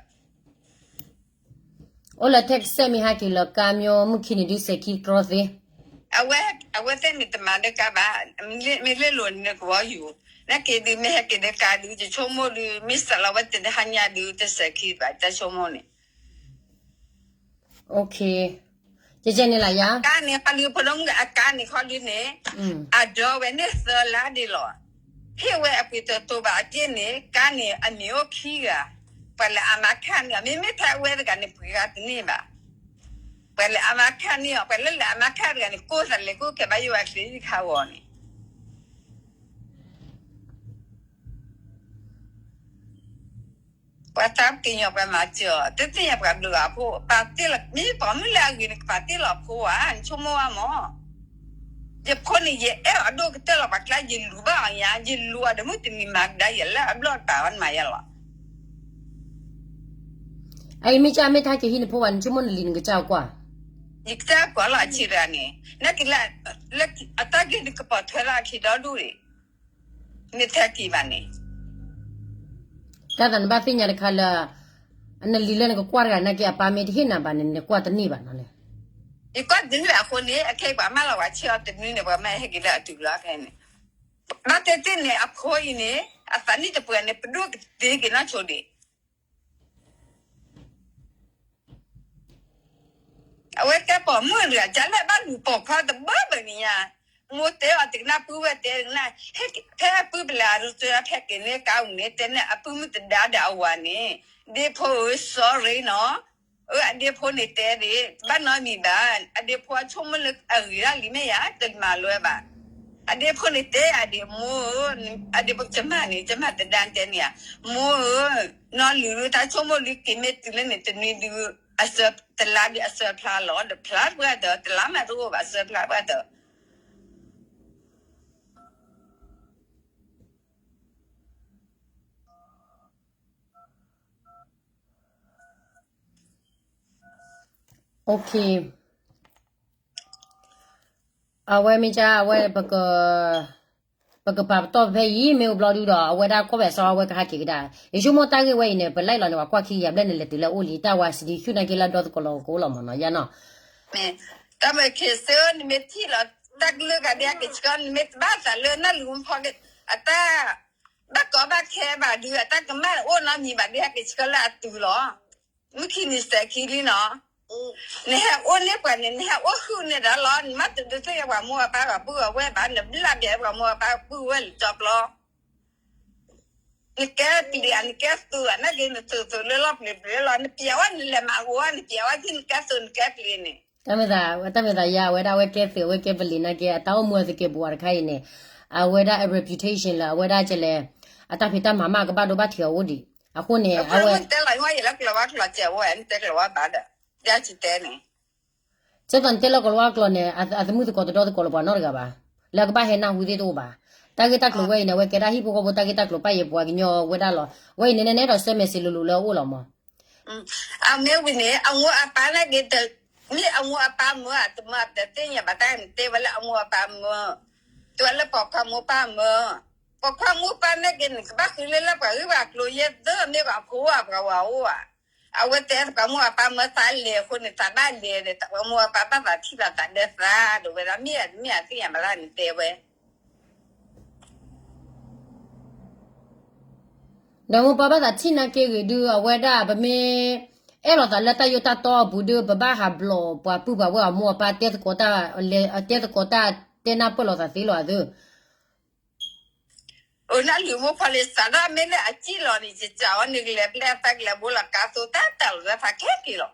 အိၣ်လၢထဲကစဲးမ့ၢ်ဟဲက့ၤလၢကါမျိၢ် မုၢ်ခံနံၤဒုးစဲၤခံတြီသ့, အဝဲသ့ၣ်န့ၣ်တမၤလၢကါဘၣ်, မ့ၢ်လ့ၣ်လိၤန့ၣ်ကဝီၤယူၤ, နာ်က့ဒုးမ့ၢ်ဟဲက့ၤလၢကါဒုး ယဆိကမိၣ်ဒုး မ့ၢ်စးလီၤဝဲတဟါညါဒုး တစဲၤခံဘၣ် တၢ်ဆိကမိၣ်န့ၣ်, အိၣ်ခ့ ကဲန့ၣ်လီၤယၤ, ကါန့ၣ် ပှၤလုၢ်ဖိဒိၣ်မုၣ်အကါန့ၣ်ခီဒုန့ၣ်, အဒိဝဲန့ၣ်သၢလါဒ်လီၤ. ဟ့ၣ်ဝဲအပှ့ၤတတိၤဘၣ်အက့ၢ်န့ၣ် ကါန့ၣ် အမံၤအိၣ်ခံဂၤ, ပှၤလၢအမါခါန့ၢ်အီၤ မ့မ့ၢ်ဖဲအဝဲတဂၤန့ၣ် ပှ့ၤဂၤတန့ၢ်ဘၣ်. ပှၤလၢအမါခါန့ၢ်အီၤ ပှၤလၢလၢအမါခါတဂၤန့ၣ် ကိးသးလဲၤကိးကဲဘၣ်ယိၣ်ဝဲချ့ယခါဂီၤန့ၣ် ပှၤသးကညီၤပှၤမၤစၢၤအီၤ တသ့ၣ်ညါပှၤဘျုးအဖိ ပာ်တ့ၢ်လီၤ မ့ၢ်ပှၤမုၣ်လၢအဂ့ၤန့ၣ် ကပာ်တ့ၢ်လီၤအဖိဧါ နဆိကမိၣ်ဘၣ်မး. ယဖိန့ၣ် ယအဲၣ်အီၤဒိၣ်ကတၢၢ်လီၤ ပှၤကျါ ယလူၤဘၣ်အီၤညါ ယလူၤအီၤဒီးမုၢ်တနံၤမၤကဒါယဲၢ်လၢအဘျီၣ်တပာ်အီၤနမၤယဲၢ်လီၤ. အအံၤမ့ၢ်ကၢ်မ့ၢ်တဟဲက့ၤဟံးနဖိဘၣ် နဆိကမိၣ်နလံၤနကစၢ်ကွၢ်, ယကစၢ်ကွၢ်လီၤအဆံးတဂၤန့ၣ် နကလၢ အတၢ်ဂ့ၢ်နကပိာ်ထွဲလၢအခံဒီဒူၣ်န့ၣ် မ့ၢ်ထဲက့ၤဘၣ်န့ၣ် တၢ်သးနဘၣ်သ့ၣ်ညါတခါလၢ နလံၤလၢနကကွၢ်တဂၤနာ်က့ အပၢ်မ့ၢ်တဟ့ၣ်နၤဘၣ်န့ၣ် နကွၢ်တန့ၢ်ဘၣ်နီၤလဲၣ်. ယကွၢ်တန့ၢ်ဘၣ်အဃိန့ၣ် အခဲအံၤပှၤမၢလီၤပှၤဆ့ၣ်အီၤတနွံန့ၣ် ပှၤမၢဟဲက့ၤလၢအတုၤလီၤခဲအံၤန့ၣ် ဘၣ်တဲတ့ၢ်န့ၣ် အဖိအံၤန့ၣ် အသးနံၣ်တပှဲၤန့ၣ် ပဒိၣ်ကသ့က့ၤနီၢ်ဆိဒံး အဝဲတဲပိာ်မုၣ်တဂၤ ကလဲၣ်ဘၣ်လူၤပိာ်ခွါတဘၢဘၢန့ၣ်ညါ, မိၢ်တဲအီၤတကနၣ်ပုၢ်ဝဲၢ်တဲတကနၣ်, ဖဲအပုၢ်ပလဲၤအရူၤတဖဲက့ၤန့ၢ်ကါအူၤန့ၣ် တဲန့ၢ်အပုၢ်မုၣ်တဒါဒီးအဝၤန့ၣ်, ဒ့ဖိဧၢ sorry နီၤ, အဒ့ဖိန့ၣ်တဲဒၣ် တဘၣ်နီတမံၤဘၣ်, အဒ့ဖိအဆိကမိၣ်လၢအဂ့ၤဒၣ်လံမ့ၢ်ယၤ တမၤလွဲဘၣ်. အဒ့ဖိန့ၣ်တဲယၤဒၣ် မိၢ်ဧၢ, အဒ့ဖိကမၢ်န့ၣ် ကမၢ်တဒါတဲန့ၢ်ယၤ, မိၢ်ဧၢ, နီၢ်လုၢ်တၢ်ဆိကမိၣ်ဒုးက့ၤမ့ၢ်တုၤလၢန့ၣ် တနွံဒုး အစၢတလါဒုးအစၢဖျါလီၤ, ဒီးဖျါပှဲၤဒီး တလါမးတအိၣ်ဘၣ် အစၢဖျါပှဲၤဒီး အဝဲမ့ၢ်ကၢ် အဝဲ ပကပာ်ပတီၢ်ဖဲအံၤ မ့ၢ်အိၣ်ဘျီဒုဒီး အဝဲဒၣ်ကီၢ်ပယီၤစီၤအဝဲကဟဲက့ၤကဒါ, ယဆိကမိၣ်တၢ်ဂ့ၢ်ဝဲအံၤန့ၣ် ပလဲၤလီၤန့ၣ် ပှၤကွၢ်ခံကယၤဘျဲၣ်န့ၣ် လဲၤတုၤလၢအအိၣ်လံ တၢ်ဝါစံးဒံးဆူၣ်နာ်က့လၢအဒီသကိးလီၤကအိၣ်လီၤမ့ၢ်နီၤ ယၤနီၤ တၢ်မ့ၢ်ခ့စ့ နမ့ၢ်ထံၣ်လီၤ တၢ်ကလုၢ်ဂၤဒ်ဟဲက့ၤဆှၢ နမ့ၢ်တဘၣ်သးလၢနလူၤမူဖီက့ၤ အတၢ်ဘၣ်ကီဘၣ်ခဲဘၣ်ဒုး အတၢ်ကမၣ်အိၣ်နီတမံၤဘၣ်ဒုး ဟဲက့ၤဆှၢလၢအတုၤလီၤ. မုၢ်ခံနံၤစဲးခံလံနီၤ နဟဲအိၣ်န့ၢ်ပှၤန့ၣ် နဟဲအိၣ်ဟုၣ်န့ၢ်ဒီးလီၤ နမ့ၢ်တဒုးသ့ၣ်ညါပှၤမိၢ်ပှၤပၢ်ပှၤပုၢ်ပှၤဝဲၢ်ဘၣ် နဘျၣ်ဘၣ်ပှၤမိၢ်ပှၤပၢ်ပုၢ်ဝဲၢ်လံကၠီပျီ နကဲပျံၤဧါ နကဲသုးဧါ နာ်က့နသုးသုးလၢလီၢ်ပျံၤပျံၤလီၤ နပျံၤဝဲနလဲၤမၤဂိၢ်ဝဲ နပျံၤဝဲဒ်နကဲသုးနကဲပျံၤန့ၣ် တၢ်မ့ၢ်သး တၢ်မ့ၢ်သးယၤ အဝဲဒၣ်အဝဲကဲသုး အဝဲကဲပျံၤနာ်က့ အတၢ်အိၣ်မူအသကဲးပဝးတခါအံၤန့ၣ် အဝဲဒၣ်အ reputation လၢအဝဲဒၣ်ကလဲၣ် အတၢ်ဖံးတၢ်မၤမးကဘၣ်ဒိဘၣ်ထံးအအိၣ်ဒံး အဃိန့ၣ် အဝဲ တဲလီၤဝဲယဲလၢကျိၤဝါကျိၤစဲးဝဲ နတဲကျိၤဝါဘၣ်ဒီး ဒ်အစံးတဲန့ၣ် ကဲသိးနတဲလၢကျိၤဝါကျိၤန့ၣ် အသမုၣ်သကိးတဒီသကိးလၢပှၤနီတဂၤဘၣ် လၢအကဘၣ်ဟဲနၢ်ဟူသ့ၣ်တအိၣ်ဘၣ် တၢ်ဂ့ၢ်တၢ်ကျိၤဝဲအံၤန့ၣ် အဝဲကဲဒၣ်ဟံၣ်ဖိဃီဖိတၢ်ဂ့ၢ်တၢ်ကျိၤပၢ်ယဲပှၤကညီဝဲဒၣ်လီၤ အဝဲအံၤန့ၣ် နအဲၣ်ဒိးဆၢ message လိၤလိၤလၢအအိၣ်လီၤမး အမ့ၢ်ဝံၤန့ၣ် အမိၢ်အပၢ်နာ်က့ မ့ၢ်အမိၢ်အပၢ်မၢ အတမၢအတသ့ၣ်ညါဘၣ်တၢ်န့ၣ် တဲဝဲလၢအမိၢ်အပၢ်မၢ တဲဝဲလၢပိာ်ခွါမိၢ်ပၢ်မၢ ပိာ်ခွါမိၢ်ပၢ်နာ်က့န့ၣ် ကဘၣ်ဃုလၢလၢပှၤဂ့ၢ်ပှၤကျိၤယဲၢ်သၢမ့ၢ်ပှၤဖိအိၣ်ဧါပှၤဝၤအိၣ်ဧါ အဝဲတဲပှၤမိၢ်ပၢ်မၢသးလဲၤအဃိန့ၣ် သးဘၣ်လဲၤဒီး ပှၤမိၢ်ပၢ်ဘၣ်သးထံၣ်လီၤသးဒၢသး ဒ်ဝဲဒၣ်မ့ၢ်အတမ့ၢ်အသ့ၣ်ညါဘၣ်တၢ်န့ၣ်တဲဝဲ ဒီးမိၢ်ပၢ်ဘၣ်သးထံၣ်နာ်က့ဂ့ၤဒုး အဝဲဒၣ်ပမ့ၢ် အဲၣ်လိာ်သးလၢတၢ်ယိးတၢ်တီအပူၤဒုး ပဘၣ်ဟးဘျီးပှၤပုၢ်ပှၤဝဲၢ်အမိၢ်အပၢ်တဲသကိးတၢ် တဲသကိးတၢ်တဲနၢ်ပၢၢ်လိာ်သးသ့လီၤအသး အိၣ်နၢ်လုၢ်မိၢ်ဖီလ့ၤစးထီၣ်မ့ၢ်လၢအစံၣ်လီၤန့ၣ် ယစံးအီၤန့ၣ် ကလဲၤပျဲအသးကလဲၤဘိလီၤကါသိတၢ်တၢ်လီၤသးဖးခဲက့ၤလီၤ.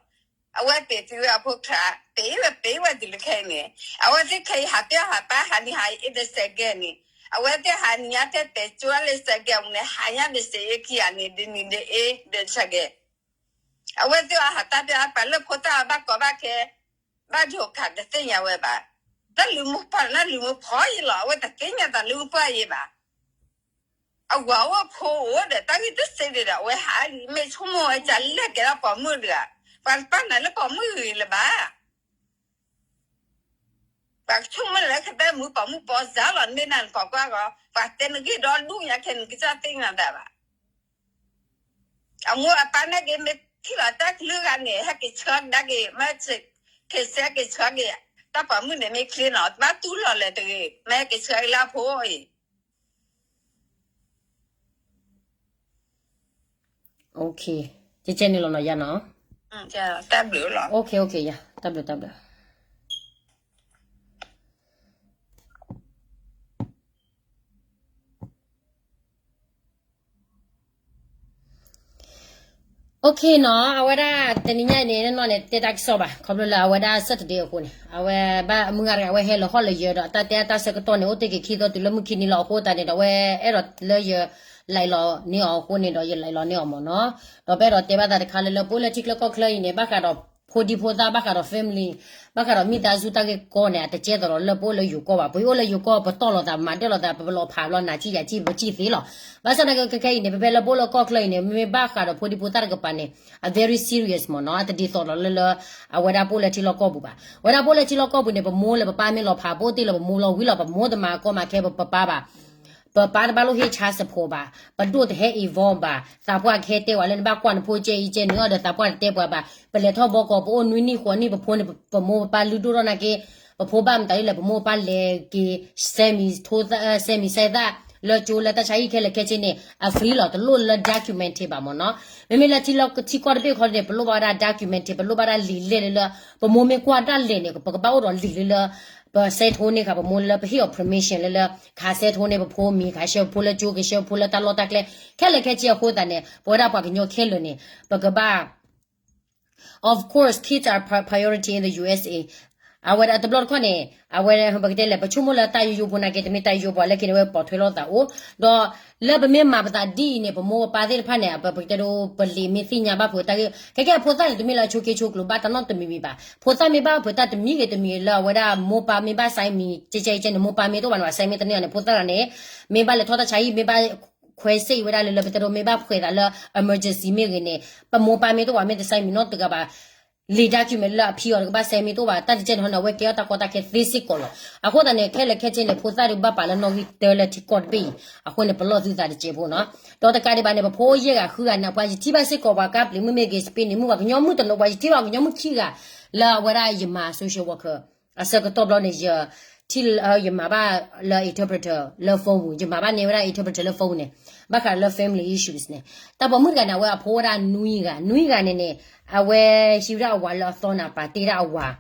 အဝဲသ့ၣ်သုဝဲအဖိချါ ပ့ၤဝဲပ့ၤဝဲတုၤလၢခဲအံၤန့ၣ် အဝဲသ့ၣ်ခဲအံၤဟးပၢဟးပၢဟးနံၤဟးအ့ၣ်ဒီးစဲးကဲန့ၣ် အဝဲသ့ၣ်ဟးနံၤညါတဲတဲကၠိလၢစဲးကဲအပူၤန့ၣ် ဟးညါဒီးစဲးအ့ၣ်ခံဂၤန့ၣ် တနံၤဒီးအ့ၣ်ဒီးစဲးကဲ အဝဲသ့ၣ်အဟးတၢ်ပၢဟးပၢလၢဖိသၣ်ဘၣ်ကီဘၣ်ခဲ ဘၣ်ဒိခးတသ့ၣ်ညါဝဲဘၣ်. တၢ်လုၢ်မူဖီနၢ်လုၢ်မူဖီယံၤလီၤ အဝဲတသ့ၣ်ညါသးလုၢ်မူဖီယံၤဘၣ်. အဝၤအိၣ်ဖိအိၣ်ဒီးတၢ်ဂ့ၢ်တစ့ဒံးဒီး အဝဲဟးလံ မ့ၢ်ဆိကမိၣ်ဝဲကလဲၣ်ကဲထီၣ်ပိာ်မုၣ်တဂၤ, ပှၤတပာ်နၤလၢပိာ်မုၣ်ဂ့ၤလၢၤဘၣ်. ပှၤကဆိကမိၣ်လၢကတဲမုၢ်ပိာ်မုၣ်ပိာ်စါလီၤ မ့ၢ်နၤနပိာ်ခွါဂီၤ ပှၤတဲနဂ့ၢ်ဒီဒူၣ်ညါခဲန့ၣ် နကစၢ်သ့ၣ်ညါတၢ်ဘၣ်. အမိၢ်အပၢ်နာ်က့ မ့ၢ်ထံၣ်လီၤတၢ်ကလုၢ်ဂၤန့ၣ် ဟဲက့ၤဆှၢကဒါက့ၤ မ့ၢ်ခဲစဲက့ၤဆှၢက့ၤ တၢ်ပိာ်မုၣ်န့ၣ်မ့ၢ်ချ့နီၤ တဘၣ်တူၢ်လီၤလၢၤတဂ့ၤ မ့ၢ်ဟဲက့ၤဆှၢက့ၤလၢအဖိအံၤ ကဲန့ၣ်လီၤနီၤ ယၤနီၤ တၢ်ဘျုးလီၤ တၢ်ဘျုး တၢ်ဘျုး Okay နီၤ, အဝဲဒၣ်တနံၤညါအံၤန့ၣ် နီၢ်နီၢ်န့ၣ် တဲတၢ်ကစီၣ်ဘၣ်, ခီဖျိလၢအဝဲဒၣ် Saturday အဃိန့ၣ် အဝဲဘၣ်မုၢ်ဂၤတဂၤ အဝဲဟဲလီၤဟီၣ်လၢယၢၤဒီး တၢ်တဲအတၢ်ဆၢကတီၢ်န့ၣ် အိၣ်တ့ၢ်က့ၤခံသီတုၤလၢမုၢ်ခံနံၤလီၤအဃိသတးန့ၣ်ဒီး အဝဲအဲၣ်ဒိးလၢယ like လီၤန့ၢ်အီၤအဃိန့ၣ်ဒီး ယ like လီၤန့ၢ်အီၤမ့ၢ်နီၤ. ဒီးပအဲၣ်ဒိးတဲဘၣ်သးတခါလၢ လၢပအိၣ်လၢထံချၢကီၢ်ချၢအံၤန့ၣ် ဘၣ်ဃးဒီးဖိဒံဖိသၣ် ဘၣ်ဃးဒီး family ဘၣ်ဃးဒီးမိသားစုတၢ်ဂ့ၢ်ကီန့ၣ် အတကဲသိးဒီးလၢပအိၣ်လၢယိၤကီၢ်ဘၣ်. ပအိၣ်လၢယိၤကီၢ် ပတီၢ်လိာ်သး မၤဒၢၣ်လိာ်သး ပလီၤဖးဘျီ နၤစံၣ်ယၤစံၣ် ပစံၣ်သ့လီၤ. ဘၣ်ဆၣ်သနာ်က့ခဲအံၤန့ၣ် ဖဲဖဲလၢပအိၣ်လၢကီၢ်ချၢအံၤန့ၣ် မ့မ့ၢ်ဘၣ်ဃးဒီးဖိဒံဖိသၣ်တကပၤန့ၣ် အ very serious မ့ၢ်နီၤ, အတဒ်သိးဒီးလၢလၢ အဝဲဒၣ်ပအိၣ်လၢထံလီၢ်ကီၢ်ပူၤဘၣ်. ဝဲဒၣ်ပအိၣ်လၢထံလီၢ်ကီၢ်ပူၤန့ၣ် ပမိၢ်လၢပပၢ်မ့ၢ်လီၤဖး ပအိၣ်တ့ၢ်လၢပမိၢ်လီၤဝံၤလီၤ, ပမိၢ်တမၤကီမၤခဲ ပပၢ်ဘၣ်. ပပၢ်တဘၣ်လိၣ်ဟ့ၣ် child support ဘၣ်, ပဒိၣ်တဟဲ involve ဘၣ်, သးပှၢ်ကဟဲတဲဝဲလၢနဘၣ်ကွၢ်နဖိကဲအံၤကဲနုၤအီၤဒီး သးပှၢ်တတဲပှၤဘၣ်, ပလဲၤထီၣ်ဘီကီး ပအိၣ်နွံနံၣ်ဃိးနံၣ် ပဖိန့ၣ်ပမိၢ်ပပၢ်လုၢ်ဒိၣ်ထီၣ်နာ်က့, ပဖိဘၣ်မတၤဒ်လဲၣ် ပမိၢ်ပပၢ်လဲၤက့ၤ ဆဲးမံၤထိသၣ် ဆဲးမံၤဆဲးသၣ် လၢကၠိလၢတၢ်ဆါဟံၣ်ခဲလၢာ်ခဲဆ့န့ၣ် အ free လီၤ, တလိၣ်လၢ document ဘၣ်မ့ၢ်နီၤ. မ့မ့ၢ်လၢထံလီၢ်ထံကီၢ်တဘ့ၣ်ခီန့ၣ် ပလိၣ်ဘၣ်ဝဲဒၣ် document, ပလိၣ်ဘၣ်ဒၣ်လံာ်လဲၢ်လၢလၢ ပမိၢ်မ့ၢ်ကွၢ်ဒၣ်လဲာ်န့ၣ် ပကဘၣ်အိၣ်ဒီးလံာ်လၢလၢ ပဆဲးထိန့ၢ်ဃာ်ပမိၢ်လၢပဟ့ၣ်အီၤ permission လၢလၢ ကဟးဆဲးထိန့ၢ်ပဖိမံၤ, ကဟးဆှၢပဖိလၢကၠိ, ကဆှၢပဖိလၢတၢ်လီၢ်တၢ်ကျဲ ခဲလၢာ်ခဲဆ့အဃိသတးန့ၣ် ပဝဲဒၣ်ပှၤကညီခဲလၢာ်န့ၣ် ပကဘၣ် of course, kids are pri-, priority in the U S A. အဝဲဒၣ်တဘျီတခီၣ်န့ၣ် အဝဲပကတဲလဲၣ် ပဆိကမိၣ်လၢတၢ်ယိယိဖိနာ်က့ တမ့ၢ်တၢ်ယိယိဖိ လၢခံန့ၣ် အဝဲပိာ်ထွဲလိာ်သးအိၣ်, ဒီးလၢပမ့ၢ်မၤပသးဒ်အံၤန့ၣ် ပမိၢ်ပပၢ်သ့ၣ်တဖၣ်န့ၣ် ပကတဲဒိ ပလံာ်မ့ၢ်သ့ၣ်ညါဘၣ်ဖုးတၢ်ဂ့ၢ် ခဲကဲအဖိသၣ်န့ၣ် တမ့ၢ်လၢအဆိးက့ဆိးကျိၤဘၣ်တၢ်နီတမံၤမံၤဘၣ်. ဖိသၣ်မ့ၢ်ဘၣ်ဖုးတၢ်တမံၤဂ့ၤတမံၤဂ့ၤလၢအဝဲဒၣ်မိၢ်ပၢ်မ့ၢ်ဘၣ် sign မံၤ ကဲကဲကဲန့ၣ် မိၢ်ပၢ်မ့ၢ်တအိၣ်ဘၣ်န့ၣ် ဘၣ် sign မ့ၢ်တန့ၢ်အီၤန့ၣ် ဖိသၣ်တဂၤန့ၣ် မ့ၢ်ဘၣ်လဲၤထီၣ်တၢ်ဆါဟံၣ် မ့ၢ်ဘၣ်ခွဲးစ့ၢ်ဝဲဒၣ်လၢလၢပတဲဒိ မ့ၢ်ဘၣ်ဖှဲးသးလၢ emergency မ့ၢ်ဂ့ၤန့ၣ် ပမိၢ်ပၢ်မ့ၢ်တအိၣ်ဘၣ်မ့ၢ်တ sign မံၤနီတဂၤဘၣ် လံာ် document လၢအဖံအီၤတကဘၣ် sign မံၤတအိၣ်ဘၣ် တၢ်တကဲန့ၣ်ဟီန့ၣ် အဝဲကဲထီၣ်တၢ်ကီတၢ်ခဲသ့စ့ၢ်ကီးလီၤ. အဃိသတးန့ၣ် ခဲလၢာ်ခဲဆ့န့ၣ် ဖိသၣ်ဒုးဘၣ်ပာ်လၢနီၣ်ဂံၢ်တၢလၢထံကီၢ်တဘ့ၣ်အံၤ အဃိန့ၣ် ပလီၢ်သုသးတစဲးဖိနီၤ. ဒီးတကးဒံးဘၣ်န့ၣ် ပဖိယဲၢ်ဂၤဃုဂၤန့ၣ် ပှၤယထံၣ်ဘၣ်စ့ၢ်ကီးပှၤကါပျံၤမုၣ်မ့ၢ်ဂ့ၤ Spain န့ၣ် မုၣ်ပှၤကညီမုၣ်တနီၤ ပှၤယထံၣ်ဘၣ်ကညီမုၣ်ခံဂၤ လၢအဝဲဒၣ်ယမၤ social worker အဆၢကတီၢ်ဘျီန့ၣ် ယ ထံၣ်လၢယမၤဘၣ်လၢ interpreter လၢ phone ပူၤ ယမၤဘၣ်န့ၢ်ဝဲဒၣ် interpreter လၢ phone န့ၣ် ဘၣ်ဃးလၢ family issues န့ၣ် တၢ်ပိာ်မုၣ်တဂၤန့ၣ် အဝဲအဖိဝဲဒၣ်နွံဂၤ နွံဂၤန့ၣ်န့ၣ် အဝဲဟံးဝဲဒၣ်အဝၤလၢအသီန့ၣ် ပာ်တ့ၢ်ဒၣ်အဝၤ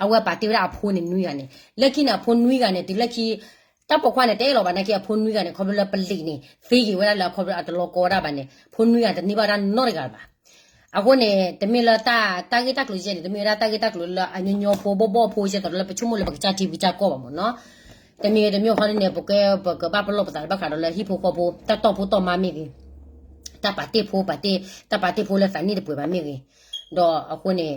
အဝဲပာ်တ့ၢ်ဝဲဒၣ်အဖိန့ၣ်နွံဂၤန့ၣ် လၢခံန့ၣ် အဖိနွံဂၤန့ၣ် တုၤလၢခံ တၢ်ပိာ်ခွါန့ၣ် တအဲၣ်လီၤဘၣ်နာ်က့ အဖိနွံဂၤန့ၣ် ခီဖျိလၢပလံာ်န့ၣ် သ့က့ၤဝဲဒၣ်လၢအခီဖျိအတလီၤကီဝဲဒၣ်ဘၣ်န့ၣ် ဖိနွံဂၤတန့ၢ်ဘၣ်ဝဲဒၣ်နီတဂၤလၢၤဘၣ်. အဃိန့ၣ် တမ့ၢ်လၢတၢ် တၢ်ဂ့ၢ်တၢ်ကျိၤယဲန့ၣ် တမ့ၢ်ဝဲဒၣ်တၢ်ဂ့ၢ်တၢ်ကျိၤလၢအညီညီဖိဘီၣ်ဘီၣ်ဖိ ယဲသိးလၢပဆိကမိၣ်လၢပကစၢ်ထံပကစၢ်ကီၢ်ဘၣ်မ့ၢ်နီၤ. တမံၤတမံၤခီန့ၣ် ပကဲ ပကဘၣ်ပလီၢ်ပသးလၢဘၣ်ဃးဒီးလၢဟံၣ်ဖိဃီဖိ တၢ်တီၢ်ဖိတီၢ်မါမ့ၢ်ဂ့ၤ, တၢ်ပာ်တ့ၢ်ဖိ ပာ်တ့ၢ် တၢ်ပာ်တ့ၢ်ဖိလၢသးနံၣ်တပှဲၤဘၣ်မ့ၢ်ဂ့ၤ, ဒီးအဃိန့ၣ်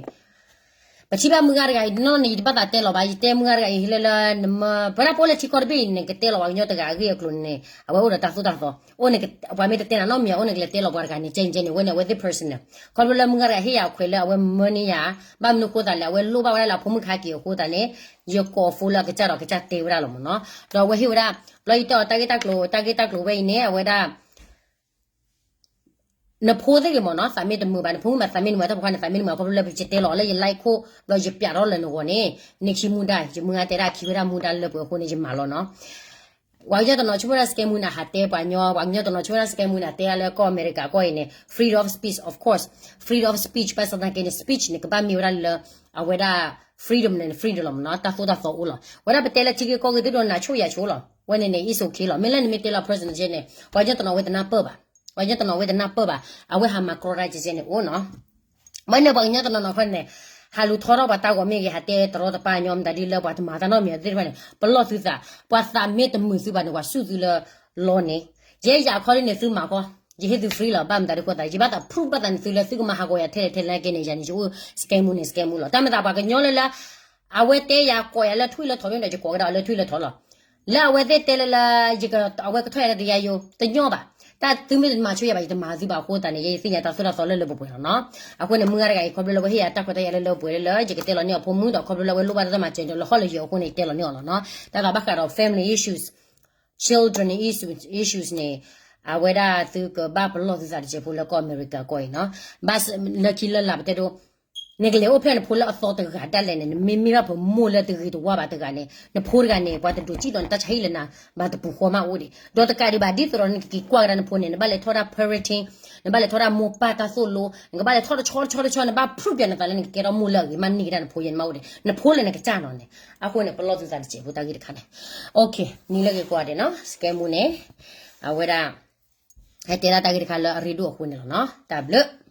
ပထံၣ်ဘၣ်မုၢ်ဂၤတဂၤအံၤ နီၢ်နီၢ်န့ၣ် ယတဘၣ်သးတဲလီၤဘၣ် ယတဲမုၢ်ဂၤတဂၤအံၤ ဟ့ၣ်လၢလၢ နမ ပဝဲဒၣ်ပအိၣ်လၢထံကီၢ်တဘ့ၣ်အံၤန့ၣ် ကတဲလီၤပှၤကညီတဂၤအဂ့ၢ်အကျိၤန့ၣ် အဝဲအိၣ်ဒီးတၢ်သိၣ်တၢ်သီ အိၣ်န့ၣ် ပှၤမ့ၢ်တတဲနၤနီတမံၤ အအိၣ်န့ၣ် ကလဲၤတဲလီၤပှၤတဂၤန့ၣ် ကဲအံၤကဲန့ၣ် ဝဲန့ၣ် အဝဲသ့ၣ် personal ခီဖျိလၢမုၢ်ဂၤတဂၤဟ့ၣ်ယၤအခွဲးလၢအဝဲမၢန့ၢ်ယၤ ဘၣ်မနုၤအဃိသတးလဲၣ် အဝဲလိၣ်ဘၣ်ဝဲဒၣ်လၢအဖိမုၣ်ခါက့ၤအဃိသတးန့ၣ် ယကိး phone လၢအကစၢ်ဒီးကစၢ်တဲဝဲဒၣ်လီၤမ့ၢ်နီၤ. ဒီးအဝဲဟ့ၣ်ဝဲဒၣ် ဘျီယတဲအီၤတၢ်ဂ့ၢ်တၢ်ကျိၤ တၢ်ဂ့ၢ်တၢ်ကျိၤဝဲအံၤန့ၣ် အဝဲဒၣ် နဖိသ့ၣ်ဂ့ၤမ့ၢ်နီၤ သးမ့ၢ်တမုာ်ဘၣ် နဖိမုၣ်မး သးမ့ၢ်တမုာ် တၢ်ပိာ်ခွါန့ၣ် သးမ့ၢ်တမုာ် ခီဖျိလၢပယတဲလီၤအီၤလၢယ like ခိၣ် ဘျီယပျးထီၣ်လၢနဂီၢ်န့ၣ် န့ၢ်ခံမူဒါ ယမုၢ်ဂၤတဲဒၣ်ခံဝဲဒၣ်မူဒါလၢပှဲၤအဃိန့ၣ် ယမၤလီၤနီၤ. ပှၤကညီတနီၤဆိကမိၣ်ဒၣ် scam မူန့ၣ် ဟးတဲပှၤကညီ ပှၤကညီတနီၤဆိကမိၣ်ဒၣ် scam မူန့ၣ် တဲဒၣ်လၢကီၢ်အမဲရကၤကီၢ်အံၤန့ၣ် freedom of speech, of course, freedom of speech ဘၣ်ဆၣ်သနာ်က့န့ၣ် speech န့ၣ် ကဘၣ်မ့ၢ်ဝဲဒၣ်လၢ အဝဲဒၣ် freedom န့ၣ် freedom လီၤမ့ၢ်နီၤ တၢ်သိၣ်တၢ်သီအိၣ်လီၤ. ဝဲဒၣ်ပတဲလၢထံဂ့ၢ်ကီၢ်ဂ့ၢ် သုဒိးနၤဆိၣ်ယၤဆိလီၤ ဝဲန့ၣ်န့ၣ် it's okay လီၤ. မ့ၢ်လၢနမ့ၢ်တဲလီၤ personal ကဲန့ၣ် ပှၤကညီတနီၤဝဲတနၢ်ပၢၢ်ဘၣ် ပှၤကညီတနီၤဝဲတနၢ်ပၢၢ်ဘၣ် အဝဲဟးမၤကြီတၢ်ကဲန့ၣ်အိၣ်နီၤ. မ့ၢ်န့ၣ် ပှၤကညီတနီၤနီၤခီန့ၣ် ဟးလူၤထီထီၣ်ပှၤတၢ်ဂီၤမ့ၢ်ဂ့ၤ ဟးတဲတရီတပါညီ မတၤဒ်လၢပှၤတမၤတၢ်နီတမံၤသ့ၣ်တဖၣ်န့ၣ် ပလီၢ်သုသး ပှၤသးမ့ၢ်တမုာ်သုဘၣ်န့ၣ် ပှၤဆူၣ်သုလၢလီၢ်န့ၣ် ယဲယၤခီဒ်န့ၣ် သုမၤခီ ယဟ့ၣ်သု free လီၤ ဘၣ်မတၤဒ်ဃိသတး ယဘၣ်သး prove ဘၣ်သးန့ၣ်သုလၢသုကမၤဟးဂီၤယၤထဲလဲၣ်ထဲလဲၣ်ကဲန့ၣ် ယၤန့ၣ် ယအိၣ် scam မူန့ၣ် scam မူလီၤ. တၢ်မၤသးပှၤကညီလၢလၢ အဝဲတဲယၤကိးယၤလၢထွံၣ်လၢထီမ့ၢ်ဒီး ယကိးကဒီးလၢထွံၣ်လၢထီလီၤ. လၢအဝဲသ့ၣ်တဲလၢလၢ အဝဲကထီၣ်ယၤလၢတယၤယိ တညီဘၣ်. တၢ်သုမ့ၢ်တမၤဆိယၤဘၣ် ယတမၤသုဘၣ်အဃိသတးန့ၣ် ယဲယသ့ၣ်ညါတၢ်သိၣ်တၢ်သီလၢလၢပှဲၤပှဲၤလီၤနီၤ. အဃိန့ၣ် မုၢ်ဂၤတဂၤအံၤ ခီဖျိလၢအဝဲဟ့ၣ်ယၤတၢ်ခွဲးတၢ်ယာ်လၢလၢပှဲၤပှဲၤလၢလၢ ယကတဲလီၤန့ၢ်အဖိမုၣ်ဒီး ခီဖျိလၢအဝဲလိၣ်ဘၣ်တၢ်မၤစၢၤဒီးလၢဟီၣ်လၢယၢၤအဃိန့ၣ် ယတဲလီၤန့ၢ်အီၤလီၤနီၤ. တၢ်သးဘၣ်ဃးဒီး family issues, children issues န့ၣ် အဝဲဒၣ်သုကဘၣ်ပလီၢ်သုသးတစဲးဖိလၢကီၢ်အမဲရကၤကီၢ်အံၤနီၤ. ဘၣ်လၢခံလၢလၢပတဲဒိ နကလဲၤအိၣ်ဖျဲၣ်နဖိလၢအသီတဂၤဒၣ်လဲာ်န့ၣ် နမ့မ့ၢ်ဘၣ်ပမိၢ်လၢတဂ့ၤတဝါဘၣ်တဂၤန့ၣ် နဖိတဂၤန့ၣ် ပှၤတဒိးစံၣ်ဒီးနတၢ်ဆါဟံၣ်လၢနၤ ဘၣ်တပူၤဃီမးအိၣ်ဒံး ဒီးတကးဒံးဘၣ် ဒ်သိးဒီးနကက့ၤကွၢ်ကဒါနဖိန့ၣ် နဘၣ်လဲၤထီၣ်ဒၣ် parenting, နဘၣ်လဲၤထီၣ်ဒၣ်မိၢ်ပၢ်တၢ်သိၣ်လိ, နကဘၣ်လဲၤထီၣ်တဆီတဆီတဆီ နဘၣ် prove ပၠးနသးလၢနကကဲထီၣ်မိၢ်လၢအဂ့ၤမးန့ၢ်ကဒါနဖိယဲန့ၣ်မးအိၣ်ဒံး နဖိလၢနကစၢ်နီၤန့ၣ် အဃိန့ၣ် ပလီၢ်သုသးတစဲးဖိတၢ်ဂ့ၢ်တခါန့ၣ် okay နံၤလၢက့ၤကွၢ်ဒံးနီၤ scam မူန့ၣ် အဝဲဒၣ် ဟဲတဲဒၣ်တၢ်ဂ့ၢ်တခါလၢအရ့ဒိၣ်အဃိန့ၣ်လီၤနီၤ တၢ်ဘျုး